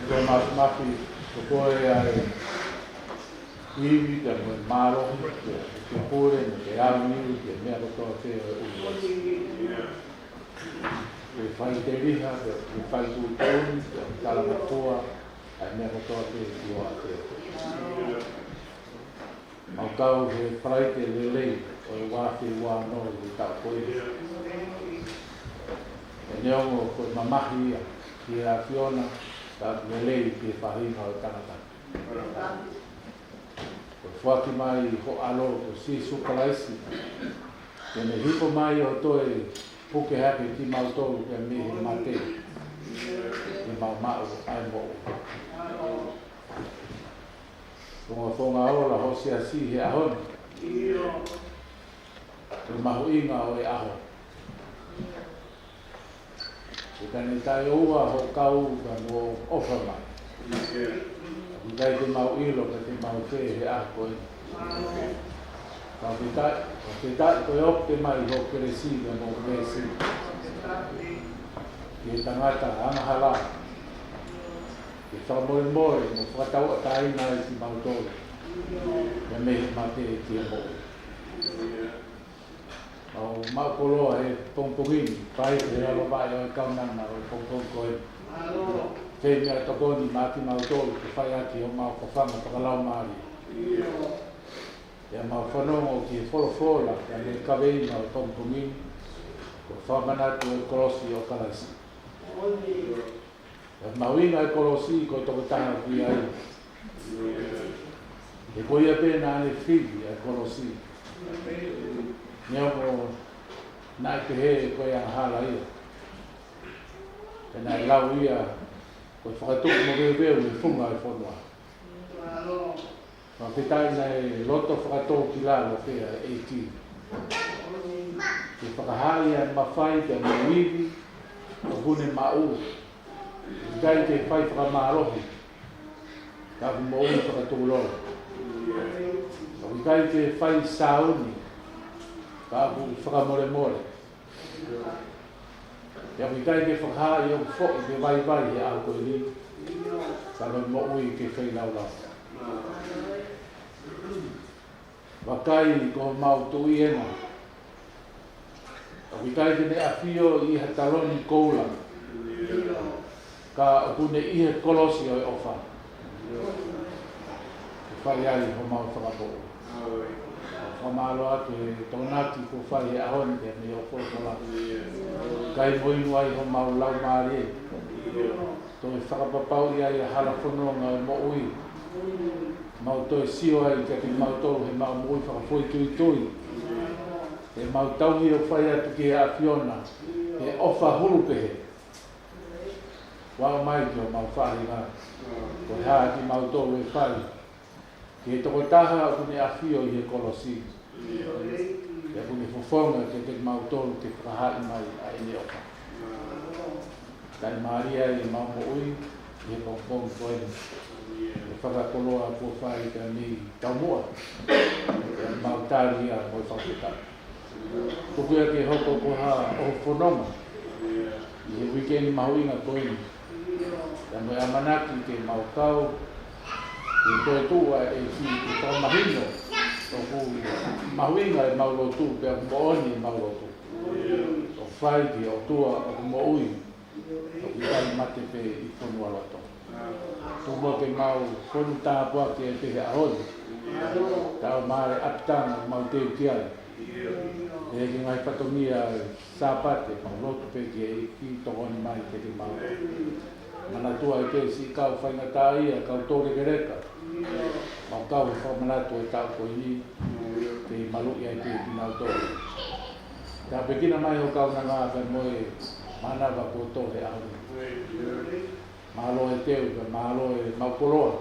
Ko e ma-, mafi, ko koe ʻa e ivi, pea mo e mālohi, pea ke pule, mo ke aoniu, pea meʻa kotoa pē ʻo e ʻulu. Ke fai teliha, pea ke fai tuʻutuʻuni, pea ke talangofua, ʻa e meʻa kotoa pē ki hoʻo ʻafio. ʻOku kau he Falaite lelei ʻo e ua afe ua ono ʻi he taʻu ko eni. He neongo ko e mamahi ia ki he ʻAfiona, ka ʻoku lelei ki he faʻahinga ʻo e tangata. Ko e foaki mai ho ʻAlo ko Sīsū Kalaisi, ke ne hifo mai ʻo toe puke hake kimautolu pea mei he mate, ke mau maʻu ʻa e moʻui. Ko e fofonga ola ho siasi he ʻaho ni. Ko e mahuʻinga ʻo e ʻaho. Ke tane taʻeʻoua hoʻo kau ka mo ʻofa mai. ʻOku ʻikai te mau ʻilo ka te mau fē he ʻaho ko eni. Ka ʻoku ʻikai, ʻoku ʻikai ko e ʻope mai ho kelesi ka mo kelesi. Ki he tangata angahala. Ke fakamolemole mo fakatauʻatāina ai kimautolu. Pea mei he mate ki he moʻui. ʻOku mau koloa he pongipongi ni, fai he lalo vaʻe ʻo e kaunanga ʻo e pongipongi ko eni. Fai meʻatokoni maʻa kimautolu, ke fai ʻaki homau fafanga fakalaumālie. Pea mau fanongo ki he folofola, pea mo e kaveinga ʻo e pongipongi ni, ko e fakamanatu ʻo e kolosi ʻo Kalaisi. Pea mahuʻinga e kolosi ko e tokotaha ʻoku ʻi ai. He ko ia pē naʻa ne fili ʻa e kolosi. Neongo naʻe pehē ko e angahala ia. Pea naʻe lau ia ko e fakatupu maveuveu ʻi he funga ʻo e fonua. Fakafetaʻi naʻe loto fakatōkilalo pē ʻa e ʻEiki. Ke fakahā ʻa e mafai pea mo e ivi ʻoku ne maʻu. ʻIkai ke fai fakamālohi, ka ʻoku moʻui fakatūlolo. ʻOku ʻikai ke fai sāuni, ka ʻoku fakamolemole. Pea ʻoku ʻikai ke fakahā ʻoku foʻi pe vaivai he ʻaho ko eni, ka ko e moʻui ke feilaulau. Vakai ko homau Tuʻi ena. ʻOku ʻikai ke ne ʻafio ʻi ha taloni koula. Ka ʻoku ne ʻi he kolosi ʻo e ʻofa. Ke fai ai homau fakapoʻuli. Fakamālō atu he tokonaki kuo fai he ʻaho ni pea mei hoʻo folofola. Kae mo inu ai homau laumālie. Toe fakapapauʻi ai ʻa e hala fononga ʻo e moʻui. Mau toe sio ai kiate kimautolu heʻemau moʻui fakafoʻituitui. Heʻemau tauhi ʻo fai atu ki he ʻAfiona he ʻofa hulu pehē. Vaʻu mai ki homau faʻahinga. Ko e hā kimautolu ʻe fai ki he tokotaha ʻoku ne ʻafio ʻi he kolosi. Pea kuo ne fofonga kiate kimautolu ke fakahaaʻi mai ʻa ʻene ʻofa. Tali mālie ʻemau moʻui ʻi he pongipongi ko eni. Ke fakakoloa kuo fai pea mei taumuʻa. Pea mau tali ia mo e fakafetaʻi. Tuku ia ke hoko ko ha ʻohofononga ʻi he uike ni mahuʻinga ko eni. Pea mo e ʻamanaki ke mau kau, ke toetuʻu ʻa e ʻEiki ke fakamahino ʻoku mahuʻinga ʻemau lotu, pea ʻoku moʻoni ʻemau lotu. ʻOku fai ki he ʻOtua ʻoku moʻui, ʻoku ʻikai mate pē ʻi fonualoto. Tuku muʻa ke mau fonu tāpuaki ai pē he ʻaho ni. Tau mālie ʻapitanga mau teu ki ai. ʻE ke ngaahi fatongia Sāpate, mau lotu pē ki he ʻEiki tokoni mai kiate kimautolu. Manatua ai pē siʻi kau faingataʻaʻia, kau toulekeleka. Mau kau he fakamanatu ʻo e taʻu ko eni, ke maluʻi ai pē kinautolu. Tāpuekina mai ho kaunanga pea mo e mānava kuo tō he ʻaho ni. Mālō e teu, pea mālō ʻemau koloa.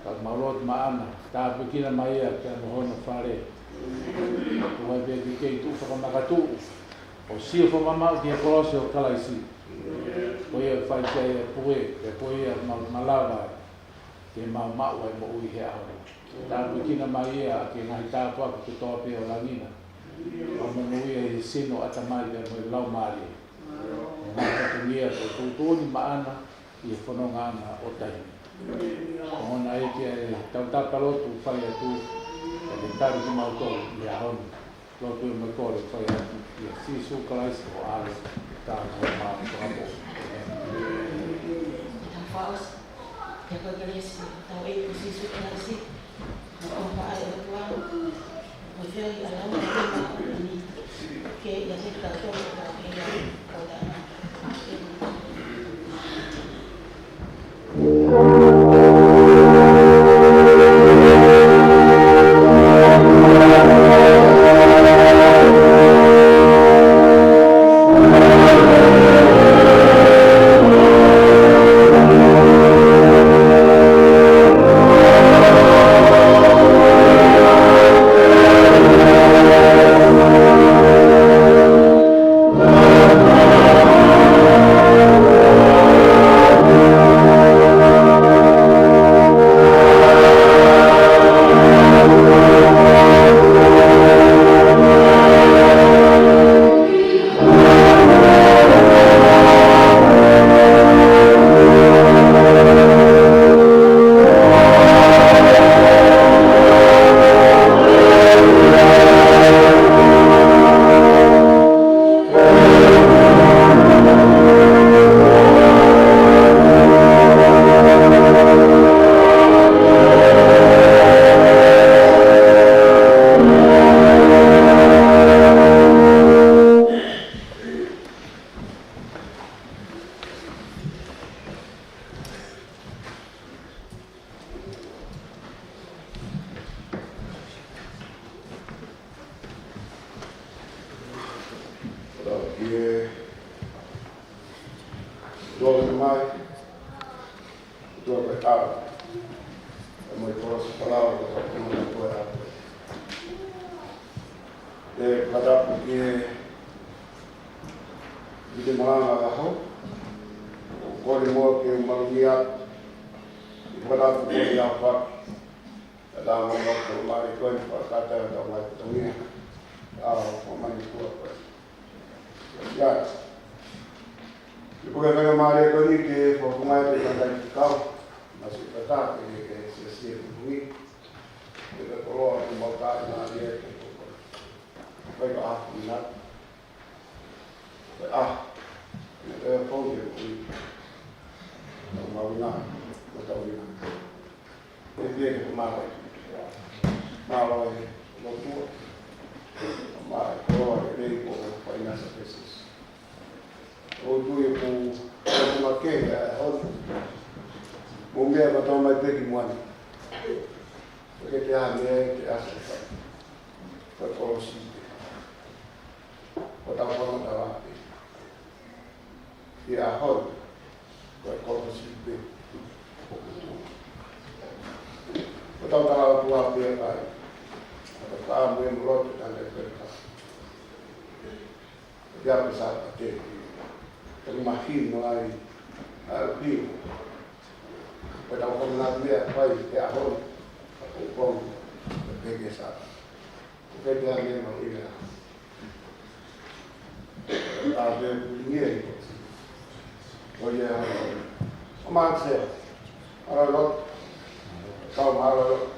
Ka mau lotu maʻana, tāpuekina mai ia pea mo hono fale. Tuku ai pē ke kei tuʻu fakamakatuʻu ʻo sio fakamamaʻu ki he kolosi ʻo Kalaisi. Ko ia ʻoku fai ki ai e pue, pea ko ia ʻoku mau malava ai ke mau maʻu ai moʻui he ʻaho ni. Tāpuekina mai ia ʻaki e ngaahi tāpuaki kotoa pē ʻo langi na. ʻO monūʻia ʻi he sino, ʻatamai pea mo e laumālie. Mo e ngaahi fatongia kuo tuʻutuʻuni maʻana ʻi he fononga ʻana ʻo taimi. Ko hono ʻEiki ʻa e tautapa lotu fai atu, ʻa e tali kimautolu ʻi he ʻaho ni. Lotu ʻi he moʻui kole fai atu ʻia Sīsū Kalaisi ko e ʻAlo, tau mo e Māfimafi. ʻĒmeni. Tau fakaʻosi. Ko e kelesi ʻa hotau ʻEiki ko Sīsū Kalaisi, mo e ʻofa ʻa e ʻOtua, mo e feohi ʻa e Laumālie Māʻoniʻoni, ke ʻiate kitautolu kotoa pē ʻo taʻengata. Tau ke tuʻu mai, tuʻu ke tau. Mo e kolosi palau ko e tuʻu ke tau. ʻE fakatapu ki he, ki he malanga ka hau. Ko e kole muʻa ke maluʻi atu. ʻE fakatapu ki he ʻaho faka. Ka tau mo e kole mai ko e fakatapu tau mai kutongia. Tau mo mai kua ko e. Ia. Ko e faingamālie ko eni ke fofonga e te kakai ki kau. Masi kata ke ke sia sia kutongi. Ke te koloa ke mau kai na ia ke koko. Kai ka a, ina. Kai a. Ina kai a kau ke kui. Mau ina. Mau ina. E pia ke mālō. Mālō e lotua. Mālō e koloa e lei ko e finance services. ʻO tui e pū, ʻo tui ma ke, ʻa, ʻo, mo mea ka tau mai peki muani. Ko ke te ame, te asa ka. Ko e kolosi. Ko tau whanga tau ake. Ia hoi. Ko e kolosi pe. Ko tau tala atu a pea kai. Ko tau mea Lotu tana e peka. Pea pesa pate. Tau mahino ai ʻa e ʻuhinga. Pea tau kamana mea pai te aho. Ko ko. Peke sa. Ko ke te ane ma ina. ʻA e pulingi. Ko ia. ʻO Mate. ʻAlo lo. Kau mālō.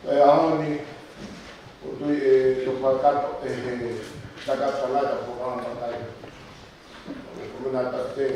ʻE ʻaho ni, ʻoku tui ʻe tō fakataha ʻe he takatangata ko Kalamatai. Ko mena ta te,